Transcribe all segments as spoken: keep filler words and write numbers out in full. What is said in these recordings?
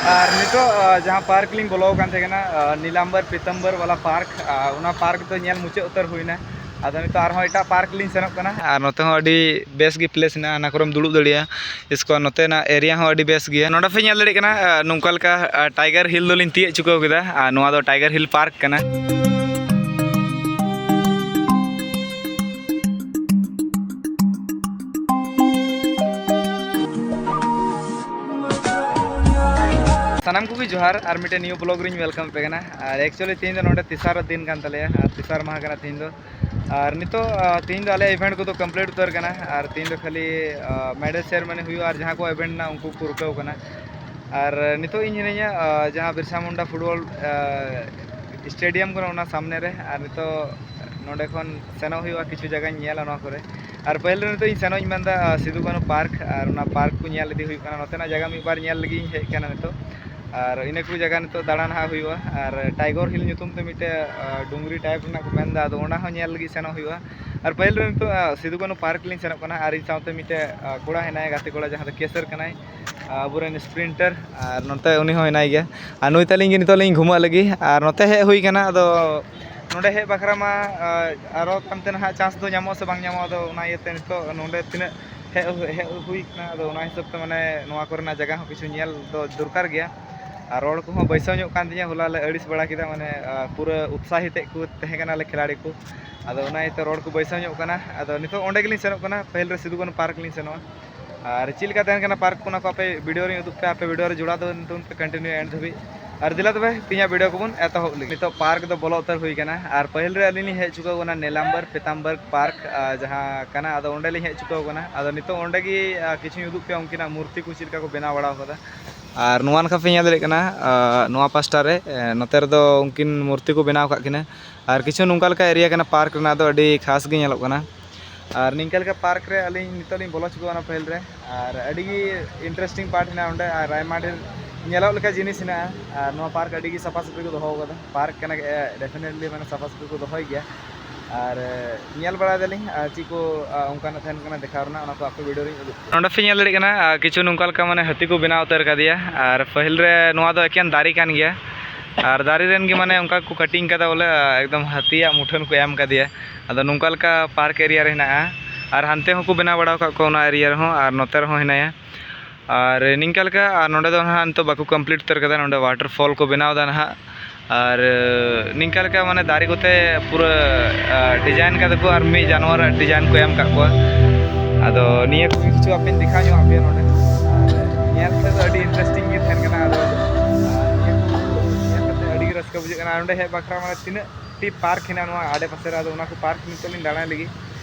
ᱟᱨ ᱱᱤᱛᱚᱜ ᱡᱟᱦᱟᱸ ᱯᱟᱨᱠ ᱞᱤᱧ ᱵᱚᱞᱚ ᱟᱠᱟᱱ ᱛᱟᱦᱮᱸ ᱠᱟᱱᱟ, ᱱᱤᱞᱟᱢᱵᱟᱨ ᱯᱤᱛᱟᱢᱵᱟᱨ ᱵᱟᱞᱟ ᱯᱟᱨᱠ, ᱚᱱᱟ ᱯᱟᱨᱠ ᱫᱚ ᱧᱮᱞ ᱢᱩᱪᱟᱹᱫ ᱩᱛᱟᱹᱨ ᱦᱩᱭᱱᱟ᱾ ᱟᱫᱚ ᱱᱤᱛᱚᱜ ᱟᱨᱦᱚᱸ ᱮᱴᱟᱜ ᱯᱟᱨᱠ ᱞᱤᱧ ᱥᱮᱱᱚᱜ ᱠᱟᱱᱟ᱾ ᱟᱨ ᱱᱚᱛᱮ ᱦᱚᱸ ᱟᱹᱰᱤ ᱵᱮᱥ ᱜᱮ ᱯᱞᱮᱥ ᱦᱮᱱᱟᱜᱼᱟ, ᱚᱱᱟ ᱠᱚᱨᱮᱢ ᱫᱩᱲᱩᱵ ᱫᱟᱲᱮᱭᱟᱜᱼᱟ᱾ ᱤᱥᱠᱚ ᱱᱚᱛᱮᱱᱟᱜ ᱮᱨᱤᱭᱟ ᱦᱚᱸ ᱟᱹᱰᱤ ᱵᱮᱥ ᱜᱮᱭᱟ᱾ ᱱᱚᱰᱮ ᱯᱮ ᱧᱮᱞ ᱫᱟᱲᱮᱭᱟᱜ ᱠᱟᱱᱟ, ᱱᱚᱝᱠᱟ ᱞᱮᱠᱟ ᱴᱟᱭᱜᱟᱨ ᱦᱤᱞ ᱫᱚᱞᱤᱧ ᱛᱤᱭᱳᱜ ᱪᱩᱠᱟᱹᱣ ᱠᱮᱫᱟ᱾ ᱟᱨ ᱱᱚᱣᱟ ᱫᱚ ᱴᱟᱭᱜᱟᱨ ᱦᱤᱞ ᱯᱟᱨᱠ ᱠᱟᱱᱟ᱾ ᱥᱟᱱᱟᱢ ᱠᱚᱜᱮ ᱡᱚᱦᱟᱨ, ᱟᱨ ᱢᱤᱫᱴᱮᱱ ᱱᱤᱭᱩ ᱵᱞᱚᱜ ᱨᱤᱧ ᱣᱮᱞᱠᱟᱢ ᱯᱮ ᱠᱟᱱᱟ᱾ ᱟᱨ ᱮᱠᱪᱩᱭᱮᱞᱤ ᱛᱮᱦᱮᱧ ᱫᱚ ᱱᱚᱰᱮ ᱛᱮᱥᱟᱨ ᱫᱤᱱ ᱠᱟᱱ ᱛᱟᱞᱮᱭᱟ, ᱟᱨ ᱛᱮᱥᱟᱨ ᱢᱟᱦᱟ ᱠᱟᱱᱟ ᱛᱮᱦᱮᱧ ᱫᱚ᱾ ᱟᱨ ᱱᱤᱛᱚᱜ ᱛᱮᱦᱮᱧ ᱫᱚ ᱟᱞᱮᱭᱟᱜ ᱤᱵᱷᱮᱱᱴ ᱠᱚᱫᱚ ᱠᱚᱢᱯᱞᱤᱴ ᱩᱛᱟᱹᱨ ᱠᱟᱱᱟ᱾ ᱟᱨ ᱛᱮᱦᱮᱧ ᱫᱚ ᱠᱷᱟᱹᱞᱤ ᱢᱮᱰᱮᱞ ᱥᱮᱨᱮᱢᱚᱱᱤ ᱦᱩᱭᱩᱜᱼᱟ, ᱟᱨ ᱡᱟᱦᱟᱸ ᱠᱚ ᱤᱵᱷᱮᱱᱴ ᱢᱮᱱᱟᱜᱼᱟ, ᱩᱱᱠᱩ ᱠᱚ ᱨᱩᱠᱟᱹᱣ ᱠᱟᱱᱟ᱾ ᱟᱨ ᱱᱤᱛᱚᱜ ᱤᱧ ᱦᱤᱱᱟᱹᱧᱟ ᱡᱟᱦᱟᱸ ᱵᱤᱨᱥᱟ ᱢᱩᱱᱰᱟ ᱯᱷᱩᱴᱵᱚᱞ ᱥᱴᱮᱰᱤᱭᱟᱢ ᱠᱟᱱᱟ, ᱚᱱᱟ ᱥᱟᱢᱱᱮ ᱨᱮ᱾ ᱟᱨ ᱱᱤᱛᱚᱜ ᱱᱚᱰᱮ ᱠᱷᱚᱱ ᱥᱮᱱᱚᱜ ᱦᱩᱭᱩᱜᱼᱟ, ᱠᱤᱪᱷᱩ ᱡᱟᱭᱜᱟᱧ ᱧᱮᱞᱟ ᱱᱚᱣᱟ ᱠᱚᱨᱮ᱾ ᱟᱨ ᱯᱟᱹᱦᱤᱞ ᱨᱮ ᱱᱤᱛᱚᱜ ᱤᱧ ᱥᱮᱱᱚᱜ ᱤᱧ ᱢᱮᱱᱫᱟ ᱥᱤᱫᱩ ᱠᱟᱹᱱᱦᱩ ᱯᱟᱨᱠ, ᱟᱨ ᱚᱱᱟ ᱯᱟᱨᱠ ᱠᱚ ᱧᱮᱞ ᱤᱫᱤ ᱦᱩᱭᱩᱜ ᱠᱟᱱᱟ᱾ ᱱᱚᱛᱮᱱᱟᱜ ᱡᱟᱭᱜᱟ ᱢᱤᱫ ᱵᱟᱨ ᱧᱮᱞ ᱞᱟᱹᱜᱤᱫ ᱤᱧ ᱦᱮᱡ ᱟᱠᱟᱱᱟ ᱱᱤᱛᱚᱜ᱾ ᱟᱨ ᱤᱱᱟᱹ ᱠᱚ ᱡᱟᱭᱜᱟ ᱱᱤᱛᱚᱜ ᱫᱟᱬᱟᱱ ᱦᱟᱸᱜ ᱦᱩᱭᱩᱜᱼᱟ᱾ ᱟᱨ ᱴᱟᱭᱜᱚᱨ ᱦᱤᱞ ᱧᱩᱛᱩᱢ ᱛᱮ ᱢᱤᱫᱴᱮᱡ ᱰᱩᱝᱨᱤ ᱴᱟᱭᱤᱯ ᱨᱮᱱᱟᱜ ᱠᱚ ᱢᱮᱱᱫᱟ, ᱟᱫᱚ ᱚᱱᱟ ᱦᱚᱸ ᱧᱮᱞ ᱞᱟᱹᱜᱤᱫ ᱥᱮᱱᱚᱜ ᱦᱩᱭᱩᱜᱼᱟ᱾ ᱟᱨ ᱯᱟᱹᱦᱤᱞ ᱨᱮ ᱱᱤᱛᱚᱜ ᱥᱤᱫᱩ ᱠᱟᱹᱱᱦᱩ ᱯᱟᱨᱠ ᱞᱤᱧ ᱥᱮᱱᱚᱜ ᱠᱟᱱᱟ, ᱟᱨ ᱤᱧ ᱥᱟᱶᱛᱮ ᱢᱤᱫᱴᱮᱡ ᱠᱚᱲᱟ ᱦᱮᱱᱟᱭᱟ, ᱜᱟᱛᱮ ᱠᱚᱲᱟ, ᱡᱟᱦᱟᱸ ᱫᱚ ᱠᱮᱥᱟᱨ ᱠᱟᱱᱟᱭ, ᱟᱵᱚᱨᱮᱱ ᱥᱯᱨᱤᱱᱴᱟᱨ᱾ ᱟᱨ ᱱᱚᱛᱮ ᱩᱱᱤ ᱦᱚᱸ ᱦᱮᱱᱟᱭ ᱜᱮᱭᱟ᱾ ᱟᱨ ᱱᱩᱭ ᱛᱟᱹᱞᱤᱧ ᱜᱮ ᱱᱤᱛᱚᱜ ᱞᱤᱧ ᱜᱷᱩᱢᱟᱹᱜ ᱞᱟᱹᱜᱤᱫ᱾ ᱟᱨ ᱱᱚᱛᱮ ᱦᱮᱡ ᱦᱩᱭ ᱠᱟᱱᱟ, ᱟᱫᱚ ᱱᱚᱰᱮ ᱦᱮᱡ ᱵᱟᱠᱷᱨᱟ ᱢᱟ ᱟᱨᱚ ᱛᱟᱭᱚᱢ ᱛᱮ ᱱᱟᱦᱟᱜ ᱪᱟᱱᱥ ᱫᱚ ᱧᱟᱢᱚᱜᱼᱟ ᱥᱮ ᱵᱟᱝ ᱧᱟᱢᱚᱜᱼᱟ, ᱟᱫᱚ ᱚᱱᱟ ᱤᱭᱟᱹᱛᱮ ᱱᱤᱛᱚᱜ ᱱᱚᱰᱮ ᱛᱤᱱᱟᱹᱜ ᱦᱮᱡ ᱦᱮᱡ ᱦᱩᱭ ᱠᱟᱱᱟ, ᱟᱫᱚ ᱚᱱᱟ ᱦᱤᱥᱟᱹᱵ ᱛᱮ ᱢᱟᱱᱮ ᱱᱚᱣᱟ ᱠᱚᱨᱮᱱᱟᱜ ᱡᱟᱭᱜᱟ ᱦᱚᱸ ᱠᱤᱪᱷᱩ ᱧᱮᱞ ᱫᱚ ᱫᱚᱨᱠᱟᱨ ᱜᱮᱭᱟ᱾ ᱟᱨ ᱨᱚᱲ ᱠᱚᱦᱚᱸ ᱵᱟᱹᱭᱥᱟᱹᱣ ᱧᱚᱜ ᱠᱟᱱ ᱛᱤᱧᱟᱹ, ᱦᱚᱞᱟ ᱞᱮ ᱟᱹᱲᱤᱥ ᱵᱟᱲᱟ ᱠᱮᱫᱟ, ᱢᱟᱱᱮ ᱯᱩᱨᱟᱹ ᱩᱛᱥᱟᱦᱤᱛ ᱮᱫ ᱠᱚ ᱛᱟᱦᱮᱸ ᱠᱟᱱᱟᱞᱮ ᱠᱷᱤᱞᱟᱲᱤ ᱠᱚ᱾ ᱟᱫᱚ ᱚᱱᱟ ᱤᱭᱟᱹᱛᱮ ᱨᱚᱲ ᱠᱚ ᱵᱟᱹᱭᱥᱟᱹᱣ ᱧᱚᱜ ᱠᱟᱱᱟ᱾ ᱟᱫᱚ ᱱᱤᱛᱚᱜ ᱚᱸᱰᱮ ᱜᱮᱞᱤᱧ ᱥᱮᱱᱚᱜ ᱠᱟᱱᱟ, ᱯᱟᱹᱦᱤᱞ ᱨᱮ ᱥᱤᱫᱩ ᱠᱟᱹᱱᱦᱩ ᱯᱟᱨᱠ ᱞᱤᱧ ᱥᱮᱱᱚᱜᱼᱟ᱾ ᱟᱨ ᱪᱮᱫ ᱞᱮᱠᱟ ᱛᱟᱦᱮᱱ ᱠᱟᱱᱟ ᱯᱟᱨᱠ ᱠᱚ, ᱚᱱᱟ ᱠᱚ ᱟᱯᱮ ᱵᱷᱤᱰᱤᱭᱳ ᱨᱤᱧ ᱩᱫᱩᱜ ᱯᱮᱭᱟ, ᱟᱯᱮ ᱵᱷᱤᱰᱤᱭᱳ ᱨᱮ ᱡᱚᱲᱟᱣ ᱛᱟᱵᱚᱱ ᱯᱮ ᱠᱚᱱᱴᱤᱱᱤᱭᱩ ᱮᱱᱰ ᱫᱷᱟᱹᱵᱤᱡ᱾ ᱟᱨ ᱫᱮᱞᱟ ᱛᱚᱵᱮ ᱛᱮᱦᱮᱧᱟᱜ ᱵᱷᱤᱰᱤᱭᱳ ᱠᱚᱵᱚᱱ ᱮᱛᱚᱦᱚᱵ ᱞᱮᱜᱮ᱾ ᱱᱤᱛᱚᱜ ᱯᱟᱨᱠ ᱫᱚ ᱵᱚᱞᱚ ᱩᱛᱟᱹᱨ ᱦᱩᱭ ᱠᱟᱱᱟ᱾ ᱟᱨ ᱯᱟᱹᱦᱤᱞ ᱨᱮ ᱟᱹᱞᱤᱧ ᱞᱤᱧ ᱦᱮᱡ ᱪᱩᱠᱟᱹᱣ ᱠᱟᱱᱟ ᱱᱮᱞᱟᱢᱵᱟᱨ ᱯᱤᱛᱟᱢᱵᱟᱨ ᱯᱟᱨᱠ, ᱟᱨ ᱡᱟᱦᱟᱸ ᱠᱟᱱᱟ, ᱟᱫᱚ ᱚᱸᱰᱮ ᱞᱤᱧ ᱦᱮᱡ ᱪᱩᱠᱟᱹᱣ ᱠᱟᱱᱟ᱾ ᱟᱫᱚ ᱱᱤᱛᱚᱜ ᱚᱸᱰᱮ ᱜᱮ ᱟᱨ ᱠᱤᱪᱷᱩᱧ ᱩᱫᱩᱜ ᱯᱮᱭᱟ ᱩᱱᱠᱤᱱᱟᱜ ᱢᱩᱨᱛᱤ ᱠᱚ ᱪᱮᱫ ᱞᱮᱠᱟ ᱠᱚ ᱵᱮᱱᱟᱣ ᱵᱟᱲᱟᱣ ᱠᱟᱫᱟ᱾ ᱟᱨ ᱱᱚᱣᱟ ᱱᱟᱠᱷᱟ ᱯᱮ ᱧᱮᱞ ᱫᱟᱲᱮᱭᱟᱜ ᱠᱟᱱᱟ, ᱟᱨ ᱱᱚᱣᱟ ᱯᱟᱥᱴᱟ ᱨᱮ, ᱮ, ᱱᱚᱛᱮ ᱨᱮᱫᱚ ᱩᱱᱠᱤᱱ ᱢᱩᱨᱛᱤ ᱠᱚ ᱵᱮᱱᱟᱣ ᱟᱠᱟᱫ ᱠᱤᱱᱟ᱾ ᱟᱨ ᱠᱤᱪᱷᱩ ᱱᱚᱝᱠᱟ ᱞᱮᱠᱟ ᱮᱨᱤᱭᱟ ᱠᱟᱱᱟ ᱯᱟᱨᱠ ᱨᱮᱱᱟᱜ ᱫᱚ, ᱟᱹᱰᱤ ᱠᱷᱟᱥ ᱜᱮ ᱧᱮᱞᱚᱜ ᱠᱟᱱᱟ᱾ ᱟᱨ ᱱᱤᱝᱠᱟ ᱞᱮᱠᱟ ᱯᱟᱨᱠ ᱨᱮ ᱟᱹᱞᱤᱧ ᱱᱤᱛᱚᱜ ᱞᱤᱧ ᱵᱚᱞᱚ ᱪᱩᱠᱟᱹᱣ ᱠᱟᱱᱟ ᱯᱟᱹᱦᱤᱞ ᱨᱮ᱾ ᱟᱨ ᱟᱹᱰᱤ ᱜᱮ ᱤᱱᱴᱟᱨᱮᱥᱴᱤᱝ ᱯᱟᱨᱴ ᱦᱮᱱᱟᱜᱼᱟ ᱚᱸᱰᱮ, ᱟᱨ ᱟᱭᱢᱟ ᱰᱷᱮᱨ ᱧᱮᱞᱚᱜ ᱞᱮᱠᱟ ᱡᱤᱱᱤᱥ ᱦᱮᱱᱟᱜᱼᱟ᱾ ᱟᱨ ᱱᱚᱣᱟ ᱯᱟᱨᱠ ᱟᱹᱰᱤ ᱜᱮ ᱥᱟᱯᱷᱟ ᱥᱟᱹᱯᱷᱤ ᱠᱚ ᱫᱚᱦᱚ ᱟᱠᱟᱫᱟ᱾ ᱯᱟᱨᱠ ᱠᱟᱱᱟ, ᱰᱮᱯᱷᱤᱱᱮᱴᱞᱤ ᱢᱟᱱᱮ ᱥᱟᱯᱷᱟ ᱥᱟᱹᱯᱷᱤ ᱠᱚ ᱫᱚᱦᱚᱭ ᱜᱮᱭᱟ᱾ ᱟᱨ ᱧᱮᱞ ᱵᱟᱲᱟᱭ ᱫᱟᱞᱤᱧ ᱟᱨ ᱪᱮᱫ ᱠᱚ ᱟᱨ ᱚᱱᱠᱟᱱᱟᱜ ᱛᱟᱦᱮᱱ ᱠᱟᱱᱟ ᱫᱮᱠᱷᱟᱣ ᱨᱮᱱᱟᱜ, ᱚᱱᱟ ᱠᱚ ᱟᱯᱮ ᱵᱷᱤᱰᱤᱭᱳ ᱨᱤᱧ ᱩᱫᱩᱜ ᱯᱮᱭᱟ᱾ ᱱᱚᱰᱮ ᱯᱮ ᱧᱮᱞ ᱫᱟᱲᱮᱭᱟᱜ ᱠᱟᱱᱟ, ᱟᱨ ᱠᱤᱪᱷᱩ ᱱᱚᱝᱠᱟ ᱞᱮᱠᱟ ᱢᱟᱱᱮ ᱦᱟᱹᱛᱤ ᱠᱚ ᱵᱮᱱᱟᱣ ᱩᱛᱟᱹᱨ ᱠᱟᱫᱮᱭᱟ᱾ ᱟᱨ ᱯᱟᱹᱦᱤᱞ ᱨᱮ ᱱᱚᱣᱟ ᱫᱚ ᱮᱠᱮᱱ ᱫᱟᱨᱮ ᱠᱟᱱ ᱜᱮᱭᱟ, ᱟᱨ ᱫᱟᱨᱮ ᱨᱮᱱ ᱜᱮ ᱢᱟᱱᱮ ᱚᱱᱠᱟ ᱠᱚ ᱠᱟᱴᱤᱝ ᱠᱟᱫᱟ ᱵᱚᱞᱮ, ᱮᱠᱫᱚᱢ ᱦᱟᱹᱛᱤᱭᱟᱜ ᱢᱩᱴᱷᱟᱹᱱ ᱠᱚ ᱮᱢ ᱠᱟᱫᱮᱭᱟ᱾ ᱟᱫᱚ ᱱᱚᱝᱠᱟ ᱞᱮᱠᱟ ᱯᱟᱨᱠ ᱮᱨᱤᱭᱟ ᱨᱮ ᱦᱮᱱᱟᱜᱼᱟ᱾ ᱟᱨ ᱦᱟᱱᱛᱮ ᱦᱚᱸᱠᱚ ᱵᱮᱱᱟᱣ ᱵᱟᱲᱟ ᱟᱠᱟᱫ ᱠᱚᱣᱟ ᱚᱱᱟ ᱮᱨᱤᱭᱟ ᱨᱮᱦᱚᱸ, ᱟᱨ ᱱᱚᱛᱮ ᱨᱮᱦᱚᱸ ᱦᱮᱱᱟᱭᱟ᱾ ᱟᱨ ᱱᱤᱝᱠᱟ ᱞᱮᱠᱟ, ᱟᱨ ᱱᱚᱰᱮ ᱫᱚ ᱱᱟᱦᱟᱜ ᱱᱤᱛᱚᱜ ᱵᱟᱠᱚ ᱠᱚᱢᱯᱞᱤᱴ ᱩᱛᱟᱹᱨ ᱠᱟᱫᱟ, ᱱᱚᱰᱮ ᱣᱟᱴᱟᱨ ᱯᱷᱚᱞ ᱠᱚ ᱵᱮᱱᱟᱣ ᱮᱫᱟ ᱱᱟᱦᱟᱜ᱾ ᱟᱨ ᱱᱤᱝᱠᱟ ᱞᱮᱠᱟ ᱢᱟᱱᱮ ᱫᱟᱨᱮ ᱠᱚᱛᱮ ᱯᱩᱨᱟᱹ ᱰᱤᱡᱟᱭᱤᱱ ᱠᱟᱫᱟ ᱠᱚ, ᱟᱨ ᱢᱤᱫ ᱡᱟᱱᱣᱟᱨᱟᱜ ᱰᱤᱡᱟᱭᱤᱱ ᱠᱚ ᱮᱢ ᱠᱟᱫ ᱠᱚᱣᱟ᱾ ᱟᱫᱚ ᱱᱤᱭᱟᱹ ᱠᱚᱜᱮ ᱠᱤᱪᱷᱩ ᱟᱯᱮᱧ ᱫᱮᱠᱷᱟᱣ ᱧᱚᱜ ᱟᱯᱮᱭᱟ ᱱᱚᱰᱮ᱾ ᱟᱨ ᱧᱮᱞ ᱛᱮᱫᱚ ᱟᱹᱰᱤ ᱤᱱᱴᱟᱨᱮᱥᱴᱤᱝ ᱜᱮ ᱛᱟᱦᱮᱱ ᱠᱟᱱᱟ᱾ ᱟᱫᱚ ᱱᱤᱭᱟᱹ ᱠᱚ ᱧᱮᱞ ᱠᱟᱛᱮ ᱟᱹᱰᱤ ᱜᱮ ᱨᱟᱹᱥᱠᱟᱹ ᱵᱩᱡᱷᱟᱹᱜ ᱠᱟᱱᱟ᱾ ᱟᱨ ᱱᱚᱰᱮ ᱦᱮᱡ ᱵᱟᱠᱷᱨᱟ ᱢᱟᱱᱮ ᱛᱤᱱᱟᱹᱜ ᱴᱤ ᱯᱟᱨᱠ ᱦᱮᱱᱟᱜᱼᱟ ᱱᱚᱣᱟ ᱟᱰᱮ ᱯᱟᱥᱮ ᱨᱮ, ᱟᱫᱚ ᱚᱱᱟ ᱠᱚ ᱯᱟᱨᱠ ᱱᱤᱛᱚᱜ ᱞᱤᱧ ᱫᱟᱬᱟᱭ ᱞᱟᱹᱜᱤᱫ᱾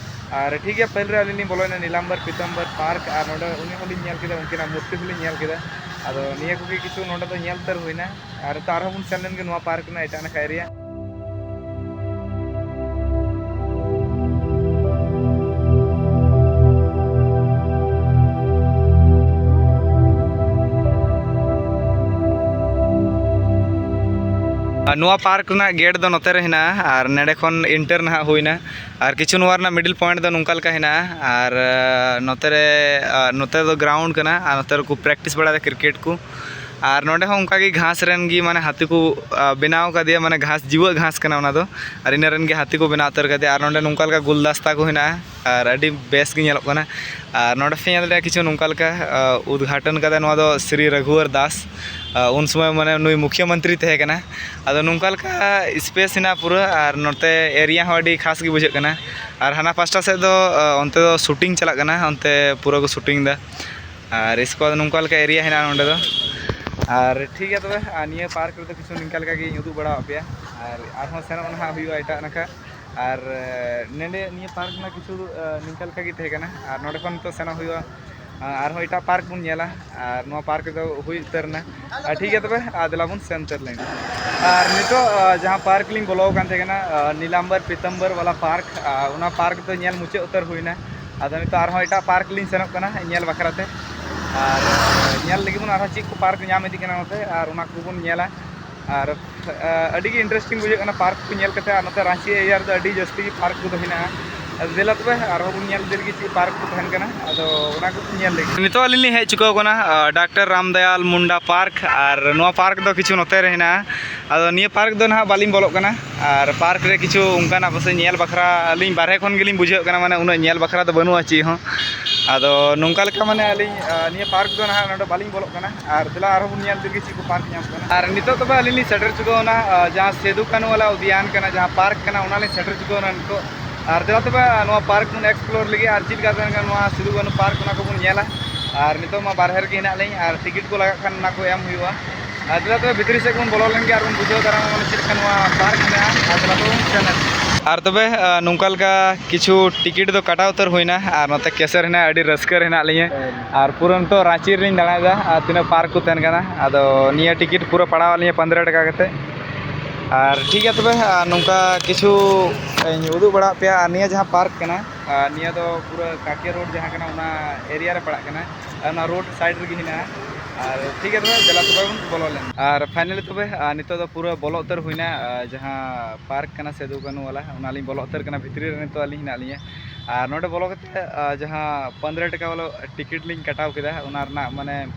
ᱟᱨ ᱴᱷᱤᱠ ᱜᱮᱭᱟ, ᱯᱟᱹᱦᱤᱞ ᱨᱮ ᱟᱹᱞᱤᱧ ᱞᱤᱧ ᱵᱚᱞᱚᱭᱮᱱᱟ ᱱᱤᱞᱟᱢᱵᱚᱨ ᱯᱤᱛᱟᱢᱵᱚᱨ ᱯᱟᱨᱠ, ᱟᱨ ᱱᱚᱰᱮ ᱩᱱᱤ ᱦᱚᱸᱞᱤᱧ ᱧᱮᱞ ᱠᱮᱫᱟ, ᱩᱱᱠᱤᱱᱟᱜ ᱢᱩᱨᱛᱤ ᱦᱚᱸᱞᱤᱧ ᱧᱮᱞ ᱠᱮᱫᱟ᱾ ᱟᱫᱚ ᱱᱤᱭᱟᱹ ᱠᱚᱜᱮ ᱠᱤᱪᱷᱩ ᱱᱚᱰᱮ ᱫᱚ ᱧᱮᱞ ᱩᱛᱟᱹᱨ ᱦᱩᱭᱱᱟ᱾ ᱟᱨ ᱱᱤᱛᱚᱜ ᱟᱨᱦᱚᱸ ᱵᱚᱱ ᱥᱮᱱ ᱞᱮᱱ ᱜᱮ ᱱᱚᱣᱟ ᱯᱟᱨᱠ ᱨᱮᱱᱟᱜ ᱮᱴᱟᱜ ᱱᱟᱠᱷᱟ ᱮᱨᱤᱭᱟ᱾ ᱟᱨ ᱱᱚᱣᱟ ᱯᱟᱨᱠ ᱨᱮᱱᱟᱜ ᱜᱮᱴ ᱫᱚ ᱱᱚᱛᱮ ᱨᱮ ᱦᱮᱱᱟᱜᱼᱟ, ᱟᱨ ᱱᱚᱰᱮ ᱠᱷᱚᱱ ᱤᱱᱴᱟᱨ ᱱᱟᱦᱟᱜ ᱦᱩᱭᱱᱟ᱾ ᱟᱨ ᱠᱤᱪᱷᱩ ᱱᱚᱣᱟ ᱨᱮᱱᱟᱜ ᱢᱤᱰᱤᱞ ᱯᱚᱭᱮᱱᱴ ᱫᱚ ᱱᱚᱝᱠᱟ ᱞᱮᱠᱟ ᱦᱮᱱᱟᱜᱼᱟ᱾ ᱟᱨ ᱟᱨ ᱱᱚᱛᱮ ᱨᱮ, ᱟᱨ ᱱᱚᱛᱮ ᱫᱚ ᱜᱨᱟᱣᱩᱱᱰ ᱠᱟᱱᱟ, ᱟᱨ ᱱᱚᱛᱮ ᱨᱮᱠᱚ ᱯᱨᱮᱠᱴᱤᱥ ᱵᱟᱲᱟᱭᱮᱫᱟ ᱠᱨᱤᱠᱮᱴ ᱠᱚ᱾ ᱟᱨ ᱱᱚᱰᱮ ᱦᱚᱸ ᱚᱱᱠᱟ ᱜᱮ ᱜᱷᱟᱥ ᱨᱮᱱ ᱜᱮ ᱢᱟᱱᱮ ᱦᱟᱹᱛᱤ ᱠᱚ ᱟᱨ ᱵᱮᱱᱟᱣ ᱠᱟᱫᱮᱭᱟ, ᱢᱟᱱᱮ ᱜᱷᱟᱥ, ᱡᱤᱣᱟᱹᱜ ᱜᱷᱟᱥ ᱠᱟᱱᱟ ᱚᱱᱟ ᱫᱚ᱾ ᱟᱨ ᱤᱱᱟᱹ ᱨᱮᱱ ᱜᱮ ᱦᱟᱹᱛᱤ ᱠᱚ ᱵᱮᱱᱟᱣ ᱩᱛᱟᱹᱨ ᱠᱟᱫᱮᱭᱟ᱾ ᱟᱨ ᱱᱚᱰᱮ ᱱᱚᱝᱠᱟ ᱞᱮᱠᱟ ᱜᱩᱞᱫᱟᱥᱛᱟ ᱠᱚ ᱦᱮᱱᱟᱜᱼᱟ, ᱟᱨ ᱟᱹᱰᱤ ᱵᱮᱥ ᱜᱮ ᱧᱮᱞᱚᱜ ᱠᱟᱱᱟ᱾ ᱟᱨ ᱱᱚᱰᱮ ᱯᱮ ᱧᱮᱞ ᱫᱟᱲᱮᱭᱟᱜᱼᱟ ᱠᱤᱪᱷᱩ ᱱᱚᱝᱠᱟ ᱞᱮᱠᱟ ᱟᱨ ᱩᱫᱽᱜᱷᱟᱴᱚᱱ ᱠᱟᱫᱟ ᱱᱚᱣᱟ ᱫᱚ ᱥᱨᱤ ᱨᱟᱜᱷᱩᱣᱟᱨ ᱫᱟᱥ᱾ ᱟᱨ ᱩᱱ ᱥᱚᱢᱚᱭ ᱢᱟᱱᱮ ᱱᱩᱭ ᱢᱩᱠᱷᱭᱟᱹ ᱢᱚᱱᱛᱨᱤ ᱛᱟᱦᱮᱸ ᱠᱟᱱᱟ᱾ ᱟᱫᱚ ᱱᱚᱝᱠᱟ ᱞᱮᱠᱟ ᱥᱯᱮᱥ ᱦᱮᱱᱟᱜᱼᱟ ᱯᱩᱨᱟᱹ, ᱟᱨ ᱱᱚᱛᱮ ᱮᱨᱤᱭᱟ ᱦᱚᱸ ᱟᱹᱰᱤ ᱠᱷᱟᱥ ᱜᱮ ᱵᱩᱡᱷᱟᱹᱜ ᱠᱟᱱᱟ᱾ ᱟᱨ ᱦᱟᱱᱟ ᱯᱟᱥᱴᱟ ᱥᱮᱫ ᱫᱚ ᱟᱨ ᱚᱱᱛᱮ ᱫᱚ ᱥᱩᱴᱤᱝ ᱪᱟᱞᱟᱜ ᱠᱟᱱᱟ, ᱚᱱᱛᱮ ᱯᱩᱨᱟᱹ ᱠᱚ ᱥᱩᱴᱤᱝ ᱮᱫᱟ᱾ ᱟᱨ ᱤᱥᱠᱮ ᱵᱟᱫ ᱱᱚᱝᱠᱟ ᱞᱮᱠᱟ ᱮᱨᱤᱭᱟ ᱦᱮᱱᱟᱜᱼᱟ ᱱᱚᱰᱮ ᱫᱚ᱾ ᱟᱨ ᱴᱷᱤᱠ ᱜᱮᱭᱟ ᱛᱚᱵᱮ, ᱟᱨ ᱱᱤᱭᱟᱹ ᱯᱟᱨᱠ ᱨᱮᱫᱚ ᱠᱤᱪᱷᱩ ᱱᱤᱝᱠᱟ ᱞᱮᱠᱟ ᱜᱤᱧ ᱩᱫᱩᱜ ᱵᱟᱲᱟᱣᱟᱫ ᱯᱮᱭᱟ᱾ ᱟᱨ ᱟᱨᱦᱚᱸ ᱥᱮᱱᱚᱜ ᱱᱟᱦᱟᱜ ᱦᱩᱭᱩᱜᱼᱟ ᱮᱴᱟᱜ ᱱᱟᱠᱷᱟ᱾ ᱟᱨ ᱱᱚᱰᱮ ᱱᱤᱭᱟᱹ ᱯᱟᱨᱠ ᱨᱮᱱᱟᱜ ᱠᱤᱪᱷᱩ ᱱᱤᱝᱠᱟ ᱞᱮᱠᱟ ᱜᱮ ᱛᱟᱦᱮᱸ ᱠᱟᱱᱟ᱾ ᱟᱨ ᱱᱚᱰᱮ ᱠᱷᱚᱱ ᱱᱤᱛᱚᱜ ᱥᱮᱱᱚᱜ ᱦᱩᱭᱩᱜᱼᱟ ᱟᱨᱦᱚᱸ ᱮᱴᱟᱜ ᱯᱟᱨᱠ ᱵᱚᱱ ᱧᱮᱞᱟ᱾ ᱟᱨ ᱱᱚᱣᱟ ᱯᱟᱨᱠ ᱨᱮᱫᱚ ᱦᱩᱭ ᱩᱛᱟᱹᱨ ᱮᱱᱟ᱾ ᱟᱨ ᱴᱷᱤᱠ ᱜᱮᱭᱟ ᱛᱚᱵᱮ, ᱟᱨ ᱫᱮᱞᱟ ᱵᱚᱱ ᱥᱮᱱ ᱩᱛᱟᱹᱨ ᱞᱮᱱ ᱜᱮ᱾ ᱟᱨ ᱱᱤᱛᱚᱜ ᱟᱨ ᱡᱟᱦᱟᱸ ᱯᱟᱨᱠ ᱞᱤᱧ ᱵᱚᱞᱚ ᱟᱠᱟᱱ ᱛᱟᱦᱮᱸ ᱠᱟᱱᱟ, ᱟᱨ ᱱᱤᱞᱟᱢᱵᱚᱨ ᱯᱤᱛᱟᱢᱵᱚᱨ ᱵᱟᱞᱟ ᱯᱟᱨᱠ, ᱟᱨ ᱚᱱᱟ ᱯᱟᱨᱠ ᱫᱚ ᱧᱮᱞ ᱢᱩᱪᱟᱹᱫ ᱩᱛᱟᱹᱨ ᱦᱩᱭᱱᱟ᱾ ᱟᱫᱚ ᱱᱤᱛᱚᱜ ᱟᱨᱦᱚᱸ ᱮᱴᱟᱜ ᱯᱟᱨᱠ ᱞᱤᱧ ᱥᱮᱱᱚᱜ ᱠᱟᱱᱟ ᱧᱮᱞ ᱵᱟᱠᱷᱨᱟ ᱛᱮ᱾ ᱟᱨ ᱧᱮᱞ ᱞᱟᱹᱜᱤᱫ ᱵᱚᱱ ᱟᱨᱦᱚᱸ ᱪᱮᱫ ᱠᱚ ᱯᱟᱨᱠ ᱧᱟᱢ ᱤᱫᱤᱜ ᱠᱟᱱᱟ ᱱᱚᱛᱮ, ᱟᱨ ᱚᱱᱟ ᱠᱚᱵᱚᱱ ᱧᱮᱞᱟ᱾ ᱟᱨ ᱟᱹᱰᱤ ᱜᱮ interesting ᱵᱩᱡᱷᱟᱹᱜ ᱠᱟᱱᱟ ᱯᱟᱨᱠ ᱠᱚ ᱧᱮᱞ ᱠᱟᱛᱮ᱾ ᱟᱨ ᱱᱚᱛᱮ ᱨᱟᱺᱪᱤ area ᱨᱮᱫᱚ ᱟᱹᱰᱤ ᱡᱟᱹᱥᱛᱤ ᱜᱮ ᱯᱟᱨᱠ ᱠᱚᱫᱚ ᱦᱮᱱᱟᱜᱼᱟ᱾ ᱟᱫᱚ ᱫᱮᱞᱟ ᱛᱚᱵᱮ ᱟᱨᱦᱚᱸ ᱵᱚᱱ ᱧᱮᱞ ᱤᱫᱤ ᱞᱮᱜᱮ ᱪᱮᱫ ᱯᱟᱨᱠ ᱠᱚ ᱛᱟᱦᱮᱱ ᱠᱟᱱᱟ᱾ ᱟᱫᱚ ᱚᱱᱟ ᱠᱚ ᱧᱮᱞ ᱞᱮᱜᱮ᱾ ᱱᱤᱛᱚᱜ ᱟᱹᱞᱤᱧ ᱞᱤᱧ ᱦᱮᱡ ᱪᱩᱠᱟᱹᱣ ᱠᱟᱱᱟ ᱰᱟᱠᱛᱟᱨ ᱨᱟᱢᱫᱟᱭᱟᱞ ᱢᱩᱱᱰᱟ ᱯᱟᱨᱠ᱾ ᱟᱨ ᱱᱚᱣᱟ ᱯᱟᱨᱠ ᱫᱚ ᱠᱤᱪᱷᱩ ᱱᱚᱛᱮ ᱨᱮ ᱦᱮᱱᱟᱜᱼᱟ᱾ ᱟᱫᱚ ᱱᱤᱭᱟᱹ ᱯᱟᱨᱠ ᱫᱚ ᱱᱟᱦᱟᱜ ᱵᱟᱹᱞᱤᱧ ᱵᱚᱞᱚᱜ ᱠᱟᱱᱟ᱾ ᱟᱨ ᱯᱟᱨᱠ ᱨᱮ ᱠᱤᱪᱷᱩ ᱚᱱᱠᱟᱱᱟᱜ ᱯᱟᱥᱮᱡ ᱧᱮᱞ ᱵᱟᱠᱷᱨᱟ ᱟᱹᱞᱤᱧ ᱵᱟᱨᱦᱮ ᱠᱷᱚᱱ ᱜᱮᱞᱤᱧ ᱵᱩᱡᱷᱟᱹᱣ ᱠᱟᱱᱟ, ᱢᱟᱱᱮ ᱩᱱᱟᱹᱜ ᱧᱮᱞ ᱵᱟᱠᱷᱨᱟ ᱫᱚ ᱵᱟᱹᱱᱩᱜᱼᱟ ᱪᱮᱫ ᱦᱚᱸ᱾ ᱟᱫᱚ ᱱᱚᱝᱠᱟ ᱞᱮᱠᱟ ᱢᱟᱱᱮ ᱟᱹᱞᱤᱧ ᱱᱤᱭᱟᱹ ᱯᱟᱨᱠ ᱫᱚ ᱱᱟᱦᱟᱜ ᱱᱚᱰᱮ ᱵᱟᱹᱞᱤᱧ ᱵᱚᱞᱚᱜ ᱠᱟᱱᱟ᱾ ᱟᱨ ᱫᱮᱞᱟ ᱟᱨᱦᱚᱸ ᱵᱚᱱ ᱧᱮᱞ ᱞᱮᱜᱮ ᱪᱮᱫ ᱠᱚ ᱯᱟᱨᱠ ᱧᱟᱢᱚᱜ ᱠᱟᱱᱟ᱾ ᱟᱨ ᱱᱤᱛᱚᱜ ᱛᱚᱵᱮ ᱟᱹᱞᱤᱧ ᱞᱤᱧ ᱥᱮᱴᱮᱨ ᱪᱩᱠᱟᱹᱣ ᱮᱱᱟ ᱡᱟᱦᱟᱸ ᱥᱤᱫᱩ ᱠᱟᱹᱱᱦᱩ ᱣᱟᱞᱟ ᱩᱫᱽᱫᱟᱱ ᱠᱟᱱᱟ, ᱡᱟᱦᱟᱸ ᱯᱟᱨᱠ ᱠᱟᱱᱟ, ᱚᱱᱟ ᱞᱤᱧ ᱥᱮᱴᱮᱨ ᱪᱩᱠᱟᱹᱣ ᱮᱱᱟ ᱱᱤᱛᱚᱜ᱾ ᱟᱨ ᱫᱮᱞᱟ ᱛᱚᱵᱮ ᱱᱚᱣᱟ ᱯᱟᱨᱠ ᱵᱚᱱ explore ᱞᱮᱜᱮ ᱟᱨ ᱪᱮᱫ ᱞᱮᱠᱟ ᱛᱟᱦᱮᱱ ᱠᱟᱱᱟ ᱱᱚᱣᱟ ᱥᱤᱫᱩ ᱠᱟᱹᱱᱦᱩ ᱯᱟᱨᱠ, ᱚᱱᱟ ᱠᱚᱵᱚᱱ ᱧᱮᱞᱟ᱾ ᱟᱨ ᱱᱤᱛᱚᱜ ᱢᱟ ᱵᱟᱨᱦᱮ ᱨᱮᱜᱮ ᱦᱮᱱᱟᱜ ᱞᱤᱧ, ᱟᱨ ᱴᱤᱠᱤᱴ ᱠᱚ ᱞᱟᱜᱟᱜ ᱠᱷᱟᱱ ᱚᱱᱟ ᱠᱚ ᱮᱢ ᱦᱩᱭᱩᱜᱼᱟ᱾ ᱟᱨ ᱫᱮᱞᱟ ᱛᱚᱵᱮ ᱵᱷᱤᱛᱨᱤ ᱥᱮᱫ ᱵᱚᱱ ᱵᱚᱞᱚ ᱞᱮᱱ ᱜᱮ ᱟᱨ ᱵᱚᱱ ᱵᱩᱡᱷᱟᱹᱣ ᱫᱟᱨᱟᱢᱟ ᱢᱟᱱᱮ ᱪᱮᱫ ᱞᱮᱠᱟ ᱱᱚᱣᱟ ᱯᱟᱨᱠ ᱢᱮᱱᱟᱜᱼᱟ᱾ ᱟᱨ ᱫᱮᱞᱟ ᱛᱚᱵᱮ ᱵᱚᱱ ᱥᱮᱱ ᱞᱮᱱ ᱜᱮ᱾ ᱟᱨ ᱛᱚᱵᱮ ᱱᱚᱝᱠᱟ ᱞᱮᱠᱟ ᱠᱤᱪᱷᱩ ᱴᱤᱠᱤᱴ ᱫᱚ ᱠᱟᱴᱟᱣ ᱩᱛᱟᱹᱨ ᱦᱩᱭᱱᱟ᱾ ᱟᱨ ᱱᱚᱛᱮ ᱠᱮᱥᱮᱨ ᱦᱮᱱᱟᱜᱼᱟ, ᱟᱹᱰᱤ ᱨᱟᱹᱥᱠᱟᱹ ᱨᱮ ᱦᱮᱱᱟᱜ ᱞᱤᱧᱟᱹ᱾ ᱟᱨ ᱯᱩᱨᱟᱹ ᱱᱤᱛᱚᱜ ᱨᱟᱺᱪᱤ ᱨᱮᱞᱤᱧ ᱫᱟᱬᱟᱭᱮᱫᱟ᱾ ᱟᱨ ᱛᱤᱱᱟᱹᱜ ᱯᱟᱨᱠ ᱠᱚ ᱛᱟᱦᱮᱱ ᱠᱟᱱᱟ᱾ ᱟᱫᱚ ᱱᱤᱭᱟᱹ ᱴᱤᱠᱤᱴ ᱯᱩᱨᱟᱹ ᱯᱟᱲᱟᱣ ᱟᱹᱞᱤᱧᱟ ᱯᱚᱱᱫᱽᱨᱚ ᱴᱟᱠᱟ ᱠᱟᱛᱮ᱾ ᱟᱨ ᱴᱷᱤᱠ ᱜᱮᱭᱟ ᱛᱚᱵᱮ, ᱟᱨ ᱱᱚᱝᱠᱟ ᱠᱤᱪᱷᱩ ᱤᱧ ᱩᱫᱩᱜ ᱵᱟᱲᱟᱣᱟᱫ ᱯᱮᱭᱟ᱾ ᱟᱨ ᱱᱤᱭᱟᱹ ᱡᱟᱦᱟᱸ ᱯᱟᱨᱠ ᱠᱟᱱᱟ, ᱟᱨ ᱱᱤᱭᱟᱹ ᱫᱚ ᱯᱩᱨᱟᱹ ᱠᱟᱠᱮ ᱨᱳᱰ ᱡᱟᱦᱟᱸ ᱠᱟᱱᱟ, ᱚᱱᱟ area ᱨᱮ ᱯᱟᱲᱟᱜ ᱠᱟᱱᱟ᱾ ᱟᱨ ᱚᱱᱟ ᱨᱳᱰ ᱥᱟᱭᱤᱰ ᱨᱮᱜᱮ ᱦᱮᱱᱟᱜᱼᱟ᱾ ᱟᱨ ᱴᱷᱤᱠ ᱜᱮᱭᱟ ᱛᱚᱵᱮ, ᱫᱮᱞᱟ ᱛᱚᱵᱮ ᱵᱚᱱ ᱵᱚᱞᱚ ᱞᱮᱱ᱾ ᱟᱨ finally ᱛᱚᱵᱮ, ᱟᱨ ᱱᱤᱛᱚᱜ ᱫᱚ ᱯᱩᱨᱟᱹ ᱵᱚᱞᱚ ᱩᱛᱟᱹᱨ ᱦᱩᱭᱱᱟ᱾ ᱟᱨ ᱡᱟᱦᱟᱸ ᱯᱟᱨᱠ ᱠᱟᱱᱟ ᱥᱤᱫᱩ ᱠᱟᱹᱱᱦᱩ ᱣᱟᱞᱟ, ᱚᱱᱟᱞᱤᱧ ᱵᱚᱞᱚ ᱩᱛᱟᱹᱨ ᱠᱟᱱᱟ ᱵᱷᱤᱛᱨᱤ ᱨᱮ, ᱱᱤᱛᱚᱜ ᱟᱹᱞᱤᱧ ᱦᱮᱱᱟᱜ ᱞᱤᱧᱟᱹ᱾ ᱟᱨ ᱱᱚᱰᱮ ᱵᱚᱞᱚ ᱠᱟᱛᱮ, ᱟᱨ ᱡᱟᱦᱟᱸ ᱯᱚᱱᱫᱽᱨᱚ ᱴᱟᱠᱟ ᱣᱟᱞᱟ ᱴᱤᱠᱤᱴ ᱞᱤᱧ ᱠᱟᱴᱟᱣ ᱠᱮᱫᱟ, ᱚᱱᱟ ᱨᱮᱱᱟᱜ ᱢᱟᱱᱮ,